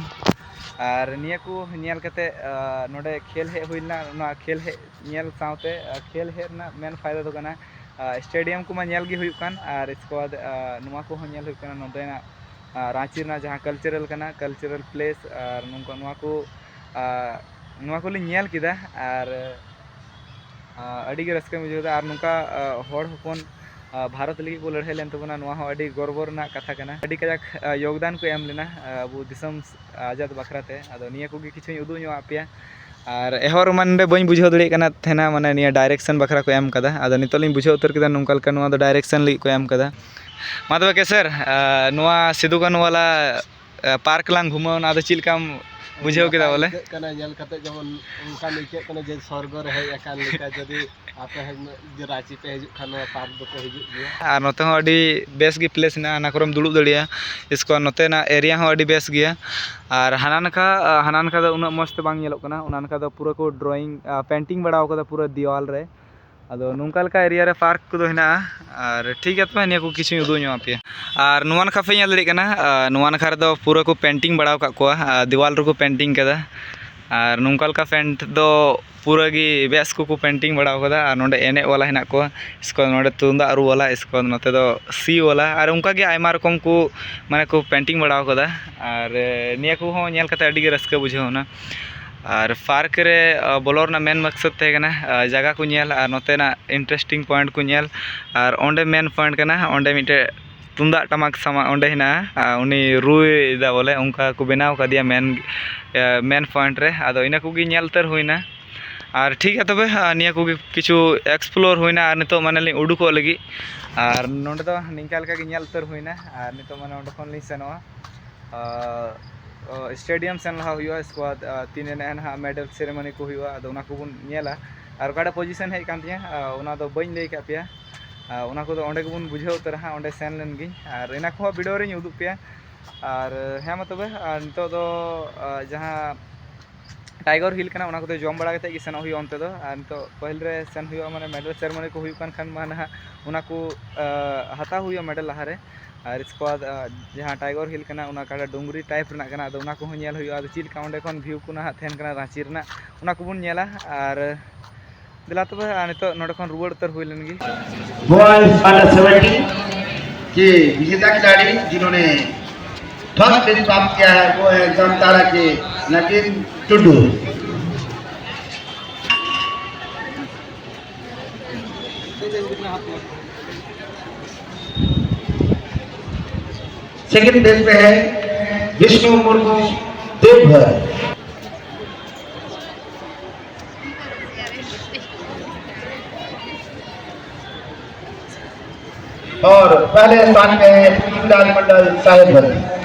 ᱟᱨ ᱱᱤᱭᱟᱹ ᱠᱚ ᱧᱮᱞ ᱠᱟᱛᱮ, ᱟᱨ ᱱᱚᱰᱮ ᱠᱷᱮᱞ ᱦᱮᱡ ᱦᱩᱭ ᱞᱮᱱᱟ᱾ ᱱᱚᱣᱟ ᱠᱷᱮᱞ ᱦᱮᱡ ᱧᱮᱞ ᱥᱟᱶᱛᱮ, ᱟᱨ ᱠᱷᱮᱞ ᱦᱮᱡ ᱨᱮᱱᱟᱜ ᱢᱮᱱ ᱯᱷᱟᱭᱫᱟ ᱫᱚ ᱠᱟᱱᱟ, ᱟᱨ stadium ᱠᱚᱢᱟ ᱧᱮᱞ ᱜᱮ ᱦᱩᱭᱩᱜ ᱠᱟᱱ, ᱟᱨ ᱤᱥᱠᱮ ᱵᱟᱫ, ᱟᱨ ᱱᱚᱣᱟ ᱠᱚᱦᱚᱸ ᱧᱮᱞ ᱦᱩᱭᱩᱜ ᱠᱟᱱᱟ, ᱱᱚᱰᱮᱱᱟᱜ, ᱟᱨ ᱨᱟᱺᱪᱤ ᱨᱮᱱᱟᱜ ᱡᱟᱦᱟᱸ cultural ᱠᱟᱱᱟ, cultural place, ᱟᱨ ᱱᱚᱝᱠᱟ ᱱᱚᱣᱟ ᱠᱚ, ᱟᱨ ᱱᱚᱣᱟ ᱠᱚᱞᱤᱧ ᱧᱮᱞ ᱠᱮᱫᱟ᱾ ᱟᱨ ᱟᱨ ᱟᱹᱰᱤ ᱜᱮ ᱨᱟᱹᱥᱠᱟᱹᱧ ᱵᱩᱡᱷᱟᱹᱣ ᱮᱫᱟ᱾ ᱟᱨ ᱱᱚᱝᱠᱟ, ᱟᱨ ᱦᱚᱲ ᱦᱚᱯᱚᱱ, ᱟᱨ ᱵᱷᱟᱨᱚᱛ ᱞᱟᱹᱜᱤᱫ ᱠᱚ ᱞᱟᱹᱲᱦᱟᱹᱭ ᱞᱮᱱ ᱛᱟᱵᱚᱱᱟ, ᱱᱚᱣᱟ ᱦᱚᱸ ᱟᱹᱰᱤ ᱜᱚᱨᱵᱚ ᱨᱮᱱᱟᱜ ᱠᱟᱛᱷᱟ ᱠᱟᱱᱟ᱾ ᱟᱹᱰᱤ ᱠᱟᱡᱟᱠ, ᱟᱨ ᱭᱳᱜᱽᱫᱟᱱ ᱠᱚ ᱮᱢ ᱞᱮᱱᱟ, ᱟᱨ ᱟᱵᱚ ᱫᱤᱥᱚᱢ ᱟᱡᱟᱫ ᱵᱟᱠᱷᱨᱟ ᱛᱮ᱾ ᱟᱫᱚ ᱱᱤᱭᱟᱹ ᱠᱚᱜᱮ ᱠᱤᱪᱷᱩᱧ ᱩᱫᱩᱜ ᱧᱚᱜ ᱟᱫ ᱯᱮᱭᱟ᱾ ᱟᱨ ᱮᱦᱚᱵ ᱨᱮᱢᱟ ᱱᱚᱰᱮ ᱵᱟᱹᱧ ᱵᱩᱡᱷᱟᱹᱣ ᱫᱟᱲᱮᱭᱟᱜ ᱠᱟᱱᱟ ᱛᱟᱦᱮᱱᱟ, ᱢᱟᱱᱮ ᱱᱤᱭᱟᱹ direction ᱵᱟᱠᱷᱨᱟ ᱠᱚ ᱮᱢ ᱠᱟᱫᱟ᱾ ᱟᱫᱚ ᱱᱤᱛᱚᱜ ᱞᱤᱧ ᱵᱩᱡᱷᱟᱹᱣ ᱩᱛᱟᱹᱨ ᱠᱮᱫᱟ, ᱱᱚᱝᱠᱟ ᱞᱮᱠᱟ ᱱᱚᱣᱟ ᱫᱚ direction ᱞᱟᱹᱜᱤᱫ ᱠᱚ ᱮᱢ ᱠᱟᱫᱟ᱾ ᱢᱟ ᱛᱚᱵᱮ ᱠᱮᱥᱟᱨ, ᱟᱨ ᱱᱚᱣᱟ ᱥᱤᱫᱩ ᱠᱟᱹᱱᱦᱩ ᱣᱟᱞᱟ, ᱟᱨ park ᱞᱟᱝ ᱜᱷᱩᱢᱟᱹᱣ ᱮᱱᱟ, ᱟᱫᱚ ᱪᱮᱫ ᱞᱮᱠᱟᱢ ᱵᱩᱡᱷᱟᱹᱣ ᱠᱮᱫᱟ ᱱᱟᱯᱟᱭ ᱵᱚᱞᱮ? ᱟᱹᱭᱠᱟᱹᱜ ᱠᱟᱱᱟ ᱧᱮᱞ ᱠᱟᱛᱮ, ᱡᱮᱢᱚᱱ ᱚᱱᱠᱟᱱ ᱟᱹᱭᱠᱟᱹᱜ ᱠᱟᱱᱟ ᱡᱮ ᱥᱚᱨᱜᱚ ᱨᱮ ᱦᱮᱡ ᱟᱠᱟᱱ ᱞᱮᱠᱟ᱾ ᱡᱩᱫᱤ ᱟᱯᱮ ᱦᱮᱡ, ᱡᱮ ᱨᱟᱺᱪᱤ ᱯᱮ ᱦᱤᱡᱩᱜ ᱠᱷᱟᱱ, ᱱᱚᱣᱟ park ᱫᱚᱯᱮ ᱦᱤᱡᱩᱜ ᱜᱮᱭᱟ᱾ ᱟᱨ ᱱᱚᱛᱮ ᱦᱚᱸ ᱟᱹᱰᱤ ᱵᱮᱥ ᱜᱮ place ᱦᱮᱱᱟᱜᱼᱟ, ᱚᱱᱟ ᱠᱚᱨᱮᱢ ᱫᱩᱲᱩᱵ ᱫᱟᱲᱮᱭᱟᱜᱼᱟ᱾ ᱤᱥᱠᱮ ᱵᱟᱫ ᱱᱚᱛᱮᱱᱟᱜ area ᱦᱚᱸ ᱟᱹᱰᱤ ᱵᱮᱥ ᱜᱮᱭᱟ᱾ ᱟᱨ ᱦᱟᱱᱟ ᱱᱟᱠᱷᱟ, ᱦᱟᱱᱟ ᱱᱟᱠᱷᱟ ᱫᱚ ᱩᱱᱟᱹᱜ ᱢᱚᱡᱽ ᱛᱮ ᱵᱟᱝ ᱧᱮᱞᱚᱜ ᱠᱟᱱᱟ, ᱚᱱᱟ ᱱᱟᱠᱷᱟ ᱫᱚ ᱯᱩᱨᱟᱹ ᱠᱚ drawing, painting ᱵᱟᱲᱟᱣ ᱠᱟᱫᱟ ᱯᱩᱨᱟᱹ ᱫᱮᱣᱟᱞ ᱨᱮ᱾ ᱟᱫᱚ ᱱᱚᱝᱠᱟ ᱞᱮᱠᱟ area ᱨᱮ park ᱠᱚᱫᱚ ᱦᱮᱱᱟᱜᱼᱟ᱾ ᱟᱨ ᱴᱷᱤᱠ ᱜᱮᱭᱟ, ᱛᱚᱵᱮ ᱱᱤᱭᱟᱹ ᱠᱚ ᱠᱤᱪᱷᱩᱧ ᱩᱫᱩᱜ ᱧᱚᱜ ᱟᱯᱮᱭᱟ᱾ ᱟᱨ ᱱᱚᱣᱟ ᱱᱟᱠᱷᱟ ᱯᱮ ᱧᱮᱞ ᱫᱟᱲᱮᱭᱟᱜ ᱠᱟᱱᱟ, ᱟᱨ ᱱᱚᱣᱟ ᱱᱟᱠᱷᱟ ᱨᱮᱫᱚ ᱯᱩᱨᱟᱹ ᱠᱚ painting ᱵᱟᱲᱟ ᱟᱠᱟᱫ ᱠᱚᱣᱟ, ᱟᱨ ᱫᱮᱣᱟᱞ ᱨᱮᱠᱚ painting ᱠᱟᱫᱟ᱾ ᱟᱨ ᱱᱚᱝᱠᱟ ᱞᱮᱠᱟ paint ᱫᱚ ᱯᱩᱨᱟᱹ ᱜᱮ ᱵᱮᱥ ᱠᱚᱠᱚ painting ᱵᱟᱲᱟ ᱟᱠᱟᱫᱟ᱾ ᱟᱨ ᱱᱚᱰᱮ ᱮᱱᱮᱡ ᱣᱟᱞᱟ ᱦᱮᱱᱟᱜ ᱠᱚᱣᱟ, ᱤᱥᱠᱮ ᱵᱟᱫ ᱱᱚᱰᱮ ᱛᱩᱢᱫᱟᱜ ᱨᱩ ᱣᱟᱞᱟ, ᱤᱥᱠᱮ ᱵᱟᱫ ᱱᱚᱛᱮ ᱫᱚ ᱥᱤ ᱣᱟᱞᱟ, ᱟᱨ ᱚᱱᱠᱟ ᱜᱮ ᱟᱭᱢᱟ ᱨᱚᱠᱚᱢ ᱠᱚ, ᱢᱟᱱᱮ ᱠᱚ painting ᱵᱟᱲᱟ ᱟᱠᱟᱫᱟ᱾ ᱟᱨ, ᱮ, ᱱᱤᱭᱟᱹ ᱠᱚᱦᱚᱸ ᱧᱮᱞ ᱠᱟᱛᱮ ᱟᱹᱰᱤ ᱜᱮ ᱨᱟᱹᱥᱠᱟᱹ ᱵᱩᱡᱷᱟᱹᱣ ᱮᱱᱟ᱾ ᱟᱨ park ᱨᱮ, ᱟ, ᱵᱚᱞᱚ ᱨᱮᱱᱟᱜ ᱢᱮᱱ ᱢᱚᱠᱥᱚᱫ ᱛᱟᱦᱮᱸ ᱠᱟᱱᱟ, ᱟ, ᱡᱟᱭᱜᱟ ᱠᱚ ᱧᱮᱞ ᱟᱨ ᱱᱚᱛᱮᱱᱟᱜ interesting point ᱠᱚ ᱧᱮᱞ᱾ ᱟᱨ ᱚᱸᱰᱮ main point ᱠᱟᱱᱟ, ᱚᱸᱰᱮ ᱢᱤᱫᱴᱮᱡ ᱛᱩᱢᱫᱟᱜ ᱴᱟᱢᱟᱠ ᱥᱟᱢᱟ ᱚᱸᱰᱮ ᱦᱮᱱᱟᱜᱼᱟ, ᱟᱨ ᱩᱱᱤ ᱨᱩᱭ ᱮᱫᱟ ᱵᱚᱞᱮ, ᱚᱱᱠᱟ ᱠᱚ ᱵᱮᱱᱟᱣ ᱠᱟᱫᱮᱭᱟ main, ᱮ, main point ᱨᱮ᱾ ᱟᱫᱚ ᱤᱱᱟᱹ ᱠᱚᱜᱮ ᱧᱮᱞ ᱩᱛᱟᱹᱨ ᱦᱩᱭᱱᱟ᱾ ᱟᱨ ᱴᱷᱤᱠ ᱜᱮᱭᱟ ᱛᱚᱵᱮ, ᱟ, ᱱᱤᱭᱟᱹ ᱠᱚᱜᱮ ᱠᱤᱪᱷᱩ explore ᱦᱩᱭᱱᱟ᱾ ᱟᱨ ᱱᱤᱛᱚᱜ ᱢᱟᱱᱮ ᱞᱤᱧ ᱩᱰᱩᱠᱚᱜ ᱞᱟᱹᱜᱤᱫ᱾ ᱟᱨ ᱱᱚᱰᱮ ᱫᱚ ᱱᱤᱝᱠᱟ ᱞᱮᱠᱟ ᱜᱮ ᱧᱮᱞ ᱩᱛᱟᱹᱨ ᱦᱩᱭᱱᱟ᱾ ᱟᱨ ᱱᱤᱛᱚᱜ ᱢᱟᱱᱮ ᱚᱸᱰᱮ ᱠᱷᱚᱱ ᱞᱤᱧ ᱥᱮᱱᱚᱜᱼᱟ᱾ ᱟ, ᱥᱴᱮᱰᱤᱭᱟᱢ ᱥᱮᱱ ᱞᱟᱦᱟ ᱦᱩᱭᱩᱜᱼᱟ, ᱤᱥᱠᱮ ᱵᱟᱫᱽ ᱛᱤᱱ ᱨᱮ ᱱᱟᱦᱟᱜ ᱢᱮᱰᱮᱞ ᱥᱮᱨᱮᱢᱚᱱᱤ ᱠᱚ ᱦᱩᱭᱩᱜᱼᱟ, ᱟᱫᱚ ᱚᱱᱟ ᱠᱚᱵᱚᱱ ᱧᱮᱞᱟ᱾ ᱟᱨ ᱚᱠᱟᱴᱟᱜ ᱯᱚᱡᱤᱥᱚᱱ ᱦᱮᱡ ᱟᱠᱟᱱ ᱛᱤᱧᱟᱹ, ᱚᱱᱟ ᱫᱚ ᱵᱟᱹᱧ ᱞᱟᱹᱭ ᱟᱠᱟᱫ ᱯᱮᱭᱟ᱾ ᱚᱱᱟ ᱠᱚᱫᱚ ᱚᱸᱰᱮ ᱜᱮᱵᱚᱱ ᱵᱩᱡᱷᱟᱹᱣ ᱩᱛᱟᱹᱨᱟ ᱦᱟᱸᱜ, ᱚᱸᱰᱮ ᱥᱮᱱ ᱞᱮᱱ ᱜᱤᱧ᱾ ᱟᱨ ᱚᱱᱟ ᱠᱚᱦᱚᱸ ᱵᱷᱤᱰᱤᱭᱳ ᱨᱤᱧ ᱩᱫᱩᱜ ᱯᱮᱭᱟ᱾ ᱟᱨ ᱦᱮᱸ, ᱢᱟ ᱛᱚᱵᱮ, ᱟᱨ ᱱᱤᱛᱚᱜ ᱫᱚ, ᱟᱨ ᱡᱟᱦᱟᱸ ᱴᱟᱭᱜᱚᱨ ᱦᱤᱞ ᱠᱟᱱᱟ, ᱚᱱᱟ ᱠᱚᱫᱚ ᱡᱚᱢ ᱵᱟᱲᱟ ᱠᱟᱛᱮᱫ ᱜᱮ ᱥᱮᱱᱚᱜ ᱦᱩᱭᱩᱜᱼᱟ ᱚᱱᱛᱮ ᱫᱚ᱾ ᱟᱨ ᱱᱤᱛᱚᱜ ᱯᱟᱹᱦᱤᱞ ᱨᱮ ᱥᱮᱱ ᱦᱩᱭᱩᱜᱼᱟ, ᱢᱟᱱᱮ ᱢᱮᱰᱮᱞ ᱥᱮᱨᱮᱢᱚᱱᱤ ᱠᱚ ᱦᱩᱭᱩᱜ ᱠᱟᱱ ᱠᱷᱟᱱ ᱢᱟ ᱱᱟᱦᱟᱜ ᱚᱱᱟ ᱠᱚ, ᱟᱨ, ᱦᱟᱛᱟᱣ ᱦᱩᱭᱩᱜᱼᱟ ᱢᱮᱰᱮᱞ ᱞᱟᱦᱟᱨᱮ᱾ ᱟᱨ ᱤᱥᱠᱮ ᱵᱟᱫᱽ, ᱟᱨ ᱡᱟᱦᱟᱸ ᱴᱟᱭᱜᱚᱨ ᱦᱤᱞ ᱠᱟᱱᱟ, ᱚᱱᱟ ᱚᱠᱟᱴᱟᱜ ᱰᱩᱝᱨᱤ ᱴᱟᱭᱤᱯ ᱨᱮᱱᱟᱜ ᱠᱟᱱᱟ, ᱟᱫᱚ ᱚᱱᱟ ᱠᱚᱦᱚᱸ ᱧᱮᱞ ᱦᱩᱭᱩᱜᱼᱟ, ᱟᱫᱚ ᱪᱮᱫ ᱞᱮᱠᱟ ᱚᱸᱰᱮ ᱠᱷᱚᱱ ᱵᱷᱤᱭᱩ ᱠᱚ ᱱᱟᱦᱟᱜ ᱛᱟᱦᱮᱱ ᱠᱟᱱᱟ ᱨᱟᱺᱪᱤ ᱨᱮᱱᱟᱜ, ᱚᱱᱟ ᱠᱚᱵᱚᱱ ᱧᱮᱞᱟ᱾ ᱟᱨ ᱫᱮᱞᱟ ᱛᱚᱵᱮ, ᱟᱨ ᱱᱤᱛᱚᱜ ᱱᱚᱰᱮ ᱠᱷᱚᱱ ᱨᱩᱣᱟᱹᱲ ᱩᱛᱟᱹᱨ ᱦᱩᱭ ᱞᱮᱱ ᱜᱮ᱾ Boys under seventeen के विजेता खिलाड़ी जिन्होंने फर्स्ट प्राप्त किया है, वो है जामताड़ा के नवीन टुडू। सेकंड प्लेस पे है विष्णु मुर्मू देवघर। और पहले स्थान पे है पृथ्वीराज मंडल साहेबगंज।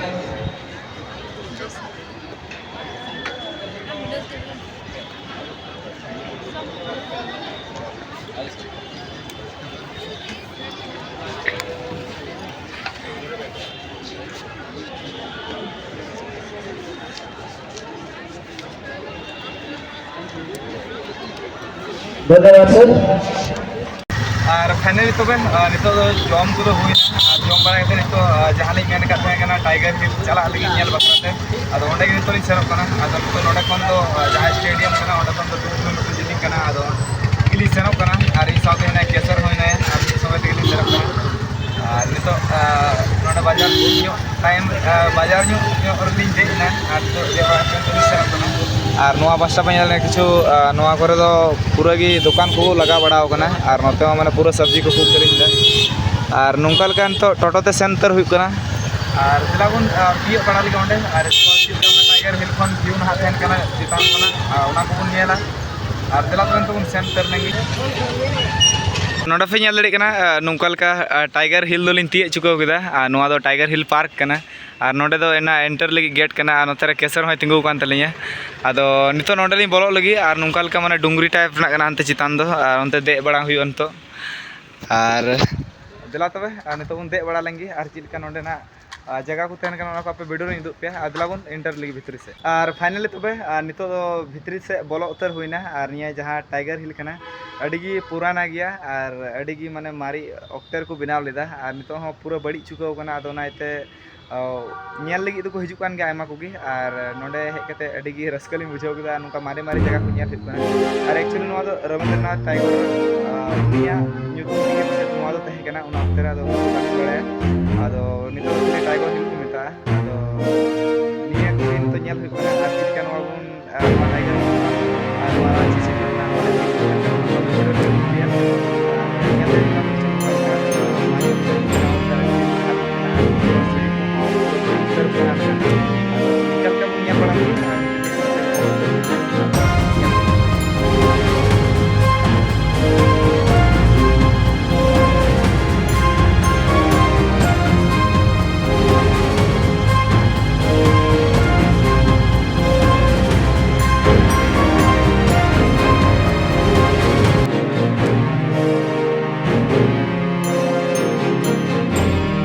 ᱫᱷᱚᱱᱭᱚᱵᱟᱫ ᱥᱟᱨ᱾ ᱟᱨ ᱯᱷᱟᱭᱱᱟᱞᱤ ᱛᱚᱵᱮ, ᱟᱨ ᱱᱤᱛᱚᱜ ᱫᱚ ᱡᱚᱢ ᱠᱚᱫᱚ ᱦᱩᱭᱱᱟ᱾ ᱟᱨ ᱡᱚᱢ ᱵᱟᱲᱟ ᱠᱟᱛᱮ ᱱᱤᱛᱚᱜ, ᱟᱨ ᱡᱟᱦᱟᱸ ᱞᱤᱧ ᱢᱮᱱ ᱟᱠᱟᱫ ᱛᱟᱦᱮᱸ ᱠᱟᱱᱟ ᱴᱟᱭᱜᱟᱨ ᱦᱤᱞ ᱪᱟᱞᱟᱜ ᱞᱟᱹᱜᱤᱫ ᱧᱮᱞ ᱵᱟᱠᱷᱨᱟ ᱛᱮ, ᱟᱫᱚ ᱚᱸᱰᱮ ᱜᱮ ᱱᱤᱛᱚᱜ ᱞᱤᱧ ᱥᱮᱱᱚᱜ ᱠᱟᱱᱟ᱾ ᱟᱫᱚ ᱱᱤᱛᱚᱜ ᱱᱚᱰᱮ ᱠᱷᱚᱱ ᱫᱚ, ᱟᱨ ᱡᱟᱦᱟᱸ ᱥᱴᱮᱰᱤᱭᱟᱢ ᱠᱟᱱᱟ, ᱚᱸᱰᱮ ᱠᱷᱚᱱ ᱫᱚ ᱫᱩ ᱠᱤᱞᱳᱢᱤᱴᱟᱨ ᱡᱤᱞᱤᱧ ᱠᱟᱱᱟ᱾ ᱟᱫᱚ ᱜᱮᱞᱤᱧ ᱥᱮᱱᱚᱜ ᱠᱟᱱᱟ, ᱟᱨ ᱤᱧ ᱥᱟᱶᱛᱮ ᱢᱮᱱᱟᱭᱟ ᱠᱮᱥᱚᱨ ᱦᱚᱸ ᱢᱮᱱᱟᱭᱟ, ᱟᱨ ᱢᱤᱫ ᱥᱚᱸᱜᱮ ᱛᱮᱜᱮ ᱞᱤᱧ ᱥᱮᱱᱚᱜ ᱠᱟᱱᱟ᱾ ᱟᱨ ᱱᱤᱛᱚᱜ, ᱟᱨ ᱱᱚᱰᱮ ᱵᱟᱡᱟᱨ ᱧᱚᱜ ᱴᱟᱭᱤᱢ, ᱟᱨ ᱵᱟᱡᱟᱨ ᱧᱚᱜ, ᱧᱚᱜ ᱨᱮᱞᱤᱧ ᱫᱮᱡ ᱮᱱᱟ, ᱟᱨ ᱱᱤᱛᱚᱜ ᱡᱮ ᱚᱲᱟᱜ ᱥᱮᱱ ᱛᱮᱞᱤᱧ ᱥᱮᱱᱚᱜ ᱠᱟᱱᱟ᱾ ᱟᱨ ᱱᱚᱣᱟ ᱯᱟᱥᱴᱟ ᱯᱮ ᱧᱮᱞ ᱞᱮᱠᱷᱟᱱ ᱠᱤᱪᱷᱩ, ᱟᱨ ᱱᱚᱣᱟ ᱠᱚᱨᱮ ᱫᱚ ᱯᱩᱨᱟᱹ ᱜᱮ ᱫᱚᱠᱟᱱ ᱠᱚ ᱞᱟᱜᱟᱣ ᱵᱟᱲᱟᱣ ᱠᱟᱱᱟ, ᱟᱨ ᱱᱚᱛᱮ ᱦᱚᱸ ᱢᱟᱱᱮ ᱯᱩᱨᱟᱹ ᱥᱚᱵᱽᱡᱤ ᱠᱚᱠᱚ ᱟᱹᱠᱷᱨᱤᱧ ᱮᱫᱟ᱾ ᱟᱨ ᱱᱚᱝᱠᱟ ᱞᱮᱠᱟ ᱱᱤᱛᱚᱜ ᱴᱳᱴᱳ ᱛᱮ ᱥᱮᱱ ᱩᱛᱟᱹᱨ ᱦᱩᱭᱩᱜ ᱠᱟᱱᱟ᱾ ᱟᱨ ᱫᱮᱞᱟ ᱵᱚᱱ, ᱟᱨ ᱛᱤᱭᱳᱜ ᱵᱟᱲᱟ ᱞᱮᱜᱮ ᱚᱸᱰᱮ, ᱟᱨ ᱪᱮᱫ ᱞᱮᱠᱟ ᱚᱱᱟ ᱴᱟᱭᱜᱟᱨ ᱦᱤᱞ ᱠᱷᱚᱱ ᱵᱷᱤᱭᱩ ᱱᱟᱦᱟᱜ ᱛᱟᱦᱮᱱ ᱠᱟᱱᱟ ᱪᱮᱛᱟᱱ ᱠᱷᱚᱱᱟᱜ, ᱟᱨ ᱚᱱᱟ ᱠᱚᱵᱚᱱ ᱧᱮᱞᱟ᱾ ᱟᱨ ᱫᱮᱞᱟ ᱛᱚᱵᱮ ᱱᱤᱛᱚᱜ ᱵᱚᱱ ᱥᱮᱱ ᱩᱛᱟᱹᱨ ᱞᱮᱱ ᱜᱮ᱾ ᱱᱚᱰᱮ ᱯᱮ ᱧᱮᱞ ᱫᱟᱲᱮᱭᱟᱜ ᱠᱟᱱᱟ, ᱟᱨ ᱱᱚᱝᱠᱟ ᱞᱮᱠᱟ, ᱟᱨ ᱴᱟᱭᱜᱟᱨ ᱦᱤᱞ ᱫᱚᱞᱤᱧ ᱛᱤᱭᱳᱜ ᱪᱩᱠᱟᱹᱣ ᱠᱮᱫᱟ᱾ ᱟᱨ ᱱᱚᱣᱟ ᱫᱚ ᱴᱟᱭᱜᱟᱨ ᱦᱤᱞ ᱯᱟᱨᱠ ᱠᱟᱱᱟ᱾ ᱟᱨ ᱱᱚᱸᱰᱮ ᱫᱚ ᱮᱱᱟ ᱮᱱᱴᱟᱨ ᱞᱟᱹᱜᱤᱫ ᱜᱮᱴ ᱠᱟᱱᱟ, ᱟᱨ ᱱᱚᱛᱮ ᱨᱮ ᱠᱮᱥᱚᱨ ᱦᱚᱸᱭ ᱛᱤᱸᱜᱩ ᱟᱠᱟᱱ ᱛᱟᱹᱞᱤᱧᱟ᱾ ᱟᱫᱚ ᱱᱤᱛᱚᱜ ᱱᱚᱸᱰᱮ ᱞᱤᱧ ᱵᱚᱞᱚᱜ ᱞᱟᱹᱜᱤᱫ, ᱟᱨ ᱱᱚᱝᱠᱟ ᱞᱮᱠᱟ ᱢᱟᱱᱮ ᱰᱩᱝᱨᱤ ᱴᱟᱭᱤᱯ ᱨᱮᱱᱟᱜ ᱠᱟᱱᱟ ᱦᱟᱱᱛᱮ ᱪᱮᱛᱟᱱ ᱫᱚ, ᱟᱨ ᱚᱱᱛᱮ ᱫᱮᱡ ᱵᱟᱲᱟ ᱦᱩᱭᱩᱜᱼᱟ ᱱᱤᱛᱚᱜ᱾ ᱟᱨ ᱫᱮᱞᱟ ᱛᱚᱵᱮ, ᱟᱨ ᱱᱤᱛᱚᱜ ᱵᱚᱱ ᱫᱮᱡ ᱵᱟᱲᱟ ᱞᱮᱱ ᱜᱮ, ᱟᱨ ᱪᱮᱫ ᱞᱮᱠᱟ ᱱᱚᱸᱰᱮᱱᱟᱜ, ᱟᱨ ᱡᱟᱭᱜᱟ ᱠᱚ ᱛᱟᱦᱮᱱ ᱠᱟᱱᱟ, ᱚᱱᱟ ᱠᱚ ᱟᱯᱮ ᱵᱷᱤᱰᱤᱭᱳ ᱨᱮᱧ ᱩᱫᱩᱜ ᱯᱮᱭᱟ᱾ ᱟᱨ ᱫᱮᱞᱟ ᱵᱚᱱ ᱮᱱᱴᱟᱨ ᱞᱟᱹᱜᱤᱫ ᱵᱷᱤᱛᱨᱤ ᱥᱮᱫ᱾ ᱟᱨ ᱯᱷᱟᱭᱱᱟᱞᱤ ᱛᱚᱵᱮ, ᱟᱨ ᱱᱤᱛᱚᱜ ᱫᱚ ᱵᱷᱤᱛᱨᱤ ᱥᱮᱫ ᱵᱚᱞᱚ ᱩᱛᱟᱹᱨ ᱦᱩᱭᱱᱟ᱾ ᱟᱨ ᱱᱤᱭᱟᱹ ᱡᱟᱦᱟᱸ ᱴᱟᱭᱜᱟᱨ ᱦᱤᱞ ᱠᱟᱱᱟ, ᱟᱹᱰᱤ ᱜᱮ ᱯᱩᱨᱟᱱᱟ ᱜᱮᱭᱟ, ᱟᱨ ᱟᱹᱰᱤ ᱜᱮ ᱢᱟᱱᱮ ᱢᱟᱨᱮ ᱚᱠᱛᱮ ᱨᱮᱠᱚ ᱵᱮᱱᱟᱣ ᱞᱮᱫᱟ, ᱟᱨ ᱱᱤᱛᱚᱜ ᱦᱚᱸ ᱯᱩᱨᱟᱹ ᱵᱟᱹᱲᱤᱡ ᱪᱩᱠᱟᱹᱣ ᱠᱟᱱᱟ᱾ ᱟᱫᱚ ᱚᱱᱟ ᱤᱭᱟᱹᱛᱮ ᱚ, ᱧᱮᱞ ᱞᱟᱹᱜᱤᱫ ᱫᱚᱠᱚ ᱦᱤᱡᱩᱜ ᱠᱟᱱ ᱜᱮᱭᱟ ᱟᱭᱢᱟ ᱠᱚᱜᱮ, ᱟᱨ ᱱᱚᱰᱮ ᱦᱮᱡ ᱠᱟᱛᱮ ᱟᱹᱰᱤ ᱜᱮ ᱨᱟᱹᱥᱠᱟᱹ ᱞᱤᱧ ᱵᱩᱡᱷᱟᱹᱣ ᱠᱮᱫᱟ᱾ ᱱᱚᱝᱠᱟ ᱢᱟᱨᱮ ᱢᱟᱨᱮ ᱡᱟᱭᱜᱟ ᱠᱚ ᱧᱮᱞ ᱦᱩᱭᱩᱜ ᱠᱟᱱᱟ᱾ ᱟᱨ actually ᱱᱚᱣᱟ ᱫᱚ ᱨᱚᱵᱤᱱᱫᱨᱚᱱᱟᱛᱷ ᱴᱟᱭᱜᱚᱨ, ᱟ, ᱩᱱᱤᱭᱟᱜ ᱧᱩᱛᱩᱢ ᱛᱮᱜᱮ ᱯᱟᱥᱮᱡ ᱱᱚᱣᱟ ᱫᱚ ᱛᱟᱦᱮᱸ ᱠᱟᱱᱟ, ᱚᱱᱟ ᱚᱠᱛᱮ ᱨᱮ ᱟᱫᱚ ᱩᱱᱠᱩ ᱠᱚ ᱵᱟᱠᱚ ᱵᱟᱲᱟᱭᱟ᱾ ᱟᱫᱚ ᱱᱤᱛᱚᱜ ᱫᱚ ᱩᱱᱤ ᱴᱟᱭᱜᱚᱨ ᱦᱤᱞ ᱠᱚ ᱢᱮᱛᱟᱜᱼᱟ᱾ ᱟᱫᱚ ᱱᱤᱭᱟᱹ ᱠᱚᱜᱮ ᱱᱤᱛᱚᱜ ᱧᱮᱞ ᱦᱩᱭᱩᱜ ᱠᱟᱱᱟ, ᱟᱨ ᱪᱮᱫ ᱞᱮᱠᱟ ᱱᱚᱣᱟ ᱵᱚᱱ ᱟᱨ ᱱᱚᱣᱟ ᱴᱟᱭᱜᱟᱨ ᱦᱤᱞ ᱟᱨ ᱱᱚᱣᱟ ᱨᱟᱺᱪᱤ ᱥᱤᱴᱤ ᱨᱮᱱᱟᱜ ᱱᱚᱣᱟ ᱦᱤᱞ ᱠᱚ ᱢᱮᱛᱟᱜ ᱠᱟᱱᱟ, ᱱᱚᱣᱟ ᱫᱚ ᱯᱩᱨᱟᱹ ᱴᱨᱮᱱ ᱜᱮᱭᱟ᱾ ᱟᱨ ᱧᱮᱞ ᱫᱟᱲᱮᱭᱟᱜ ᱠᱟᱱᱟ ᱵᱚᱱ ᱪᱮᱫ ᱞᱮᱠᱟ ᱱᱚᱣᱟ ᱦᱤᱞ ᱠᱚ ᱢᱮᱱᱟᱜᱼᱟ, ᱥᱤᱲᱤ ᱠᱚᱦᱚᱸ ᱯᱩᱨᱟᱹ ᱩᱛᱟᱹᱨ ᱠᱟᱱᱟ᱾ ᱟᱫᱚ ᱱᱤᱝᱠᱟ ᱞᱮᱠᱟ ᱵᱚᱱ ᱧᱮᱞ ᱵᱟᱲᱟ ᱠᱮᱫᱟ᱾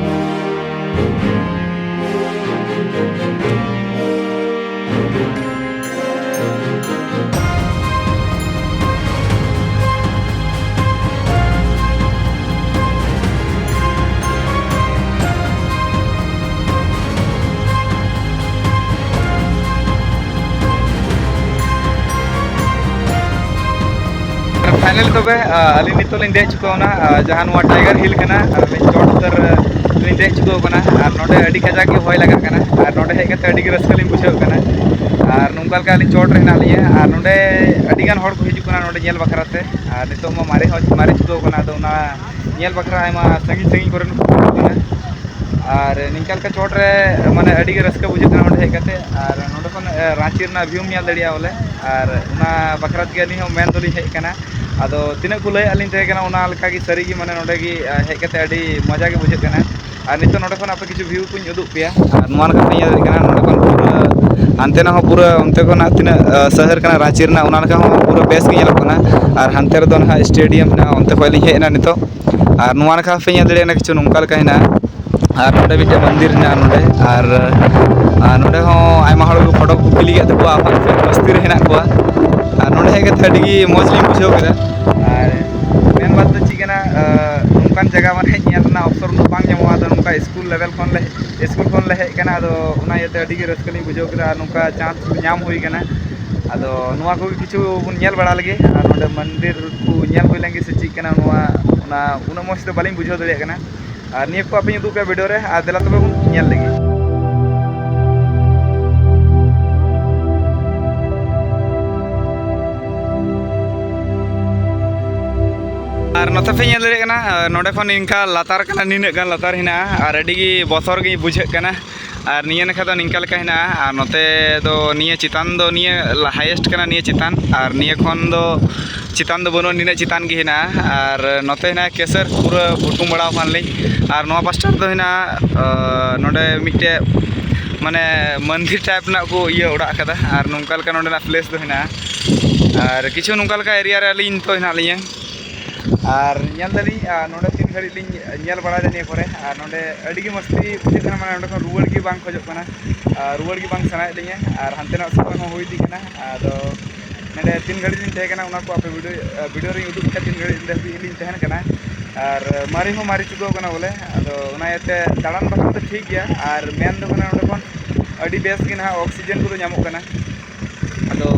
ᱯᱷᱟᱭᱱᱟᱞ ᱛᱚᱵᱮ, ᱟ, ᱟᱹᱞᱤᱧ ᱱᱤᱛᱚᱜ ᱞᱤᱧ ᱫᱮᱡ ᱪᱩᱠᱟᱹᱣ ᱮᱱᱟ, ᱟ, ᱡᱟᱦᱟᱸ ᱱᱚᱣᱟ ᱴᱟᱭᱜᱟᱨ ᱦᱤᱞ ᱠᱟᱱᱟ, ᱟᱨ ᱟᱹᱞᱤᱧ ᱪᱚᱴ ᱩᱛᱟᱹᱨ, ᱟ, ᱞᱤᱧ ᱫᱮᱡ ᱪᱩᱠᱟᱹᱣ ᱟᱠᱟᱱᱟ᱾ ᱟᱨ ᱱᱚᱰᱮ ᱟᱹᱰᱤ ᱠᱟᱡᱟᱠ ᱜᱮ ᱦᱚᱭ ᱞᱟᱜᱟᱜ ᱠᱟᱱᱟ, ᱟᱨ ᱱᱚᱰᱮ ᱦᱮᱡ ᱠᱟᱛᱮ ᱟᱹᱰᱤ ᱜᱮ ᱨᱟᱹᱥᱠᱟᱹ ᱞᱤᱧ ᱵᱩᱡᱷᱟᱹᱣ ᱠᱟᱱᱟ᱾ ᱟᱨ ᱱᱚᱝᱠᱟ ᱞᱮᱠᱟ ᱟᱹᱞᱤᱧ ᱪᱚᱴ ᱨᱮ ᱦᱮᱱᱟᱜ ᱞᱤᱧᱟ, ᱟᱨ ᱱᱚᱰᱮ ᱟᱹᱰᱤ ᱜᱟᱱ ᱦᱚᱲ ᱠᱚ ᱦᱤᱡᱩᱜ ᱠᱟᱱᱟ ᱱᱚᱰᱮ ᱧᱮᱞ ᱵᱟᱠᱷᱨᱟ ᱛᱮ᱾ ᱟᱨ ᱱᱤᱛᱚᱜ ᱢᱟ ᱢᱟᱨᱮ ᱦᱚᱸ ᱢᱟᱨᱮ ᱪᱩᱠᱟᱹᱣ ᱠᱟᱱᱟ, ᱟᱫᱚ ᱚᱱᱟ ᱧᱮᱞ ᱵᱟᱠᱷᱨᱟ ᱟᱭᱢᱟ ᱥᱟᱺᱜᱤᱧ ᱥᱟᱺᱜᱤᱧ ᱠᱚᱨᱮᱱ ᱠᱚ ᱦᱤᱡᱩᱜ ᱠᱟᱱᱟ᱾ ᱟᱨ ᱱᱤᱝᱠᱟ ᱞᱮᱠᱟ ᱪᱚᱴ ᱨᱮ ᱢᱟᱱᱮ ᱟᱹᱰᱤ ᱜᱮ ᱨᱟᱹᱥᱠᱟᱹ ᱵᱩᱡᱷᱟᱹᱜ ᱠᱟᱱᱟ ᱱᱚᱰᱮ ᱦᱮᱡ ᱠᱟᱛᱮ, ᱟᱨ ᱱᱚᱰᱮ ᱠᱷᱚᱱ, ᱮ, ᱨᱟᱺᱪᱤ ᱨᱮᱱᱟᱜ ᱵᱷᱤᱭᱩᱢ ᱧᱮᱞ ᱫᱟᱲᱮᱭᱟᱜᱼᱟ ᱵᱚᱞᱮ᱾ ᱟᱨ ᱚᱱᱟ ᱵᱟᱠᱷᱨᱟ ᱛᱮᱜᱮ ᱟᱹᱞᱤᱧ ᱦᱚᱸ ᱢᱮᱱ ᱫᱚᱞᱤᱧ ᱦᱮᱡ ᱟᱠᱟᱱᱟ᱾ ᱟᱫᱚ ᱛᱤᱱᱟᱹᱜ ᱠᱚ ᱞᱟᱹᱭᱟᱫ ᱞᱤᱧ ᱛᱟᱦᱮᱸ ᱠᱟᱱᱟ, ᱚᱱᱟ ᱞᱮᱠᱟ ᱜᱮ ᱥᱟᱹᱨᱤ ᱜᱮ, ᱢᱟᱱᱮ ᱱᱚᱰᱮ ᱜᱮ, ᱮ, ᱦᱮᱡ ᱠᱟᱛᱮ ᱟᱹᱰᱤ ᱢᱚᱡᱟ ᱜᱮ ᱵᱩᱡᱷᱟᱹᱜ ᱠᱟᱱᱟ᱾ ᱟᱨ ᱱᱤᱛᱚᱜ ᱱᱚᱰᱮ ᱠᱷᱚᱱ ᱟᱯᱮ ᱠᱤᱪᱷᱩ view ᱠᱚᱧ ᱩᱫᱩᱜ ᱯᱮᱭᱟ᱾ ᱟᱨ ᱱᱚᱣᱟ ᱞᱮᱠᱟ ᱯᱮ ᱧᱮᱞ ᱫᱟᱲᱮᱭᱟᱜ ᱠᱟᱱᱟ, ᱱᱚᱰᱮ ᱠᱷᱚᱱ ᱯᱩᱨᱟᱹ ᱦᱟᱱᱛᱮ ᱱᱟᱜ ᱦᱚᱸ ᱯᱩᱨᱟᱹ, ᱚᱱᱛᱮ ᱠᱷᱚᱱᱟᱜ ᱛᱤᱱᱟᱹᱜ, ᱟᱸ, ᱥᱚᱦᱚᱨ ᱠᱟᱱᱟ ᱨᱟᱸᱪᱤ ᱨᱮᱱᱟᱜ, ᱚᱱᱟ ᱞᱮᱠᱟ ᱦᱚᱸ ᱯᱩᱨᱟᱹ ᱵᱮᱥ ᱜᱮ ᱧᱮᱞᱚᱜ ᱠᱟᱱᱟ᱾ ᱟᱨ ᱦᱟᱱᱛᱮ ᱨᱮᱫᱚ ᱱᱟᱦᱟᱜ stadium ᱢᱮᱱᱟᱜᱼᱟ, ᱚᱱᱛᱮ ᱠᱷᱚᱱ ᱞᱤᱧ ᱦᱮᱡ ᱮᱱᱟ ᱱᱤᱛᱚᱜ᱾ ᱟᱨ ᱱᱚᱣᱟ ᱞᱮᱠᱟ ᱯᱮ ᱧᱮᱞ ᱫᱟᱲᱮᱭᱟᱜ ᱠᱟᱱᱟ, ᱠᱤᱪᱷᱩ ᱱᱚᱝᱠᱟ ᱞᱮᱠᱟ ᱦᱮᱱᱟᱜᱼᱟ᱾ ᱟᱨ ᱱᱚᱰᱮ ᱢᱤᱫᱴᱮᱱ ᱢᱚᱱᱫᱤᱨ ᱦᱮᱱᱟᱜᱼᱟ ᱱᱚᱰᱮ᱾ ᱟᱨ, ᱟᱨ ᱱᱚᱰᱮ ᱦᱚᱸ ᱟᱭᱢᱟ ᱦᱚᱲ ᱜᱮ ᱯᱷᱳᱴᱳ ᱠᱚ ᱠᱞᱤᱠ ᱮᱫ ᱛᱟᱠᱚᱣᱟ, ᱟᱯᱟᱱ ᱟᱹᱯᱤᱱ ᱢᱟᱥᱛᱤ ᱨᱮ ᱦᱮᱱᱟᱜ ᱠᱚᱣᱟ᱾ ᱟᱨ ᱱᱚᱰᱮ ᱦᱮᱡ ᱠᱟᱛᱮ ᱟᱹᱰᱤ ᱜᱮ ᱢᱚᱡᱽ ᱞᱤᱧ ᱵᱩᱡᱷᱟᱹᱣ ᱠᱮᱫᱟ᱾ ᱟᱨ ᱢᱮᱱ ᱵᱟᱫ ᱫᱚ ᱪᱮᱫ ᱠᱟᱱᱟ, ᱟᱸ, ᱱᱚᱝᱠᱟᱱ ᱡᱟᱭᱜᱟ ᱢᱟᱱᱮ ᱧᱮᱞ ᱨᱮᱱᱟᱜ ᱚᱯᱥᱚᱨ ᱩᱱᱟᱹᱜ ᱵᱟᱝ ᱧᱟᱢᱚᱜᱼᱟ᱾ ᱟᱫᱚ ᱱᱚᱝᱠᱟ ᱥᱠᱩᱞ ᱞᱮᱵᱮᱞ ᱠᱷᱚᱱ ᱞᱮ, ᱥᱠᱩᱞ ᱠᱷᱚᱱ ᱞᱮ ᱦᱮᱡ ᱟᱠᱟᱱᱟ, ᱟᱫᱚ ᱚᱱᱟ ᱤᱭᱟᱹᱛᱮ ᱟᱹᱰᱤ ᱜᱮ ᱨᱟᱹᱥᱠᱟᱹ ᱞᱤᱧ ᱵᱩᱡᱷᱟᱹᱣ ᱠᱮᱫᱟ᱾ ᱟᱨ ᱱᱚᱝᱠᱟ ᱪᱟᱱᱥ ᱧᱟᱢ ᱦᱩᱭ ᱟᱠᱟᱱᱟ᱾ ᱟᱫᱚ ᱱᱚᱣᱟ ᱠᱚᱜᱮ ᱠᱤᱪᱷᱩ ᱵᱚᱱ ᱧᱮᱞ ᱵᱟᱲᱟ ᱞᱮᱜᱮ, ᱟᱨ ᱱᱚᱰᱮ ᱢᱚᱱᱫᱤᱨ ᱠᱚ ᱧᱮᱞ ᱦᱩᱭ ᱞᱮᱱ ᱜᱮ ᱥᱮ ᱪᱮᱫ ᱠᱟᱱᱟ ᱱᱚᱣᱟ, ᱚᱱᱟ ᱩᱱᱟᱹᱜ ᱢᱚᱡᱽ ᱛᱮ ᱵᱟᱹᱞᱤᱧ ᱵᱩᱡᱷᱟᱹᱣ ᱫᱟᱲᱮᱭᱟᱜ ᱠᱟᱱᱟ᱾ ᱟᱨ ᱱᱤᱭᱟᱹ ᱠᱚ ᱟᱯᱮᱧ ᱩᱫᱩᱜ ᱯᱮᱭᱟ ᱵᱷᱤᱰᱤᱭᱳ ᱨᱮ, ᱟᱨ ᱫᱮᱞᱟ ᱛᱚᱵᱮ ᱵᱚᱱ ᱧᱮᱞ ᱞᱮᱜᱮ᱾ ᱟᱨ ᱱᱚᱛᱮ ᱯᱮ ᱧᱮᱞ ᱫᱟᱲᱮᱭᱟᱜ ᱠᱟᱱᱟ, ᱱᱚᱰᱮ ᱠᱷᱚᱱ ᱱᱤᱝᱠᱟ ᱞᱟᱛᱟᱨ ᱠᱟᱱᱟ, ᱱᱤᱱᱟᱹᱜ ᱜᱟᱱ ᱞᱟᱛᱟᱨ ᱦᱮᱱᱟᱜᱼᱟ, ᱟᱨ ᱟᱹᱰᱤ ᱜᱮ ᱵᱚᱛᱚᱨ ᱜᱮ ᱵᱩᱡᱷᱟᱹᱜ ᱠᱟᱱᱟ᱾ ᱟᱨ ᱱᱤᱭᱟᱹ ᱱᱟᱠᱷᱟ ᱫᱚ ᱱᱤᱝᱠᱟ ᱞᱮᱠᱟ ᱦᱮᱱᱟᱜᱼᱟ, ᱟᱨ ᱱᱚᱛᱮ ᱫᱚ ᱱᱤᱭᱟᱹ ᱪᱮᱛᱟᱱ ᱫᱚ ᱱᱤᱭᱟᱹ highest ᱠᱟᱱᱟ, ᱱᱤᱭᱟᱹ ᱪᱮᱛᱟᱱ, ᱟᱨ ᱱᱤᱭᱟᱹ ᱠᱷᱚᱱ ᱫᱚ ᱪᱮᱛᱟᱱ ᱫᱚ ᱵᱟᱹᱱᱩᱜᱼᱟ, ᱱᱤᱱᱟᱹᱜ ᱪᱮᱛᱟᱱ ᱜᱮ ᱦᱮᱱᱟᱜᱼᱟ᱾ ᱟᱨ ᱱᱚᱛᱮ ᱦᱮᱱᱟᱜᱼᱟ ᱠᱮᱥᱚᱨ, ᱯᱩᱨᱟᱹ ᱵᱷᱩᱴᱩᱢ ᱵᱟᱲᱟᱣ ᱟᱠᱟᱱ ᱞᱤᱧ᱾ ᱟᱨ ᱱᱚᱣᱟ ᱯᱟᱥᱴᱟ ᱨᱮᱫᱚ ᱦᱮᱱᱟᱜᱼᱟ, ᱟᱸ, ᱱᱚᱰᱮ ᱢᱤᱫᱴᱮᱡ ᱢᱟᱱᱮ ᱢᱚᱱᱫᱤᱨ type ᱨᱮᱱᱟᱜ ᱠᱚ ᱤᱭᱟᱹ ᱚᱲᱟᱜ ᱟᱠᱟᱫᱟ᱾ ᱟᱨ ᱱᱚᱝᱠᱟ ᱞᱮᱠᱟ ᱱᱚᱰᱮᱱᱟᱜ place ᱫᱚ ᱦᱮᱱᱟᱜᱼᱟ᱾ ᱟᱨ ᱠᱤᱪᱷᱩ ᱱᱚᱝᱠᱟ ᱞᱮᱠᱟ area ᱨᱮ ᱟᱹᱞᱤᱧ ᱱᱤᱛᱚᱜ ᱦᱮᱱᱟᱜ ᱞᱤᱧᱟᱹ᱾ ᱟᱨ ᱧᱮᱞ ᱫᱟᱞᱤᱧ, ᱟᱨ ᱱᱚᱰᱮ ᱛᱤᱱ ᱜᱷᱟᱹᱲᱤᱡ ᱞᱤᱧ ᱧᱮᱞ ᱵᱟᱲᱟᱭᱮᱫᱟ ᱱᱤᱭᱟᱹ ᱠᱚᱨᱮ, ᱟᱨ ᱱᱚᱰᱮ ᱟᱹᱰᱤ ᱜᱮ ᱢᱚᱥᱛᱤ ᱵᱩᱡᱷᱟᱹᱜ ᱠᱟᱱᱟ, ᱢᱟᱱᱮ ᱱᱚᱸᱰᱮ ᱠᱷᱚᱱ ᱨᱩᱣᱟᱹᱲ ᱜᱮ ᱵᱟᱝ ᱠᱷᱚᱡᱚᱜ ᱠᱟᱱᱟ᱾ ᱟᱨ ᱨᱩᱣᱟᱹᱲ ᱜᱮ ᱵᱟᱝ ᱥᱟᱱᱟᱭᱮᱫ ᱞᱤᱧᱟᱹ, ᱟᱨ ᱦᱟᱱᱛᱮᱱᱟᱜ ᱥᱚᱢᱚᱭ ᱦᱚᱸ ᱦᱩᱭ ᱤᱫᱤᱜ ᱠᱟᱱᱟ᱾ ᱟᱫᱚ ᱱᱚᱰᱮ ᱛᱤᱱ ᱜᱷᱟᱹᱲᱤᱡ ᱞᱤᱧ ᱛᱟᱦᱮᱸ ᱠᱟᱱᱟ, ᱚᱱᱟ ᱠᱚ ᱟᱯᱮ ᱵᱷᱤᱰᱤᱭᱳ, ᱵᱷᱤᱰᱤᱭᱳ ᱨᱤᱧ ᱩᱫᱩᱜ ᱠᱮᱫᱟ ᱛᱤᱱ ᱜᱷᱟᱹᱲᱤᱡ ᱫᱷᱟᱹᱵᱤᱡ ᱞᱤᱧ ᱛᱟᱦᱮᱱ ᱠᱟᱱᱟ᱾ ᱟᱨ ᱢᱟᱨᱮ ᱦᱚᱸ ᱢᱟᱨᱮ ᱪᱩᱠᱟᱹᱣ ᱠᱟᱱᱟ ᱵᱚᱞᱮ, ᱟᱫᱚ ᱚᱱᱟ ᱤᱭᱟᱹᱛᱮ ᱫᱟᱬᱟᱱ ᱵᱟᱠᱷᱨᱟ ᱫᱚ ᱴᱷᱤᱠ ᱜᱮᱭᱟ᱾ ᱟᱨ ᱢᱮᱱ ᱫᱚ ᱠᱟᱱᱟ, ᱱᱚᱸᱰᱮ ᱠᱷᱚᱱ ᱟᱹᱰᱤ ᱵᱮᱥ ᱜᱮ ᱱᱟᱦᱟᱜ oxygen ᱠᱚᱫᱚ ᱧᱟᱢᱚᱜ ᱠᱟᱱᱟ᱾ ᱟᱫᱚ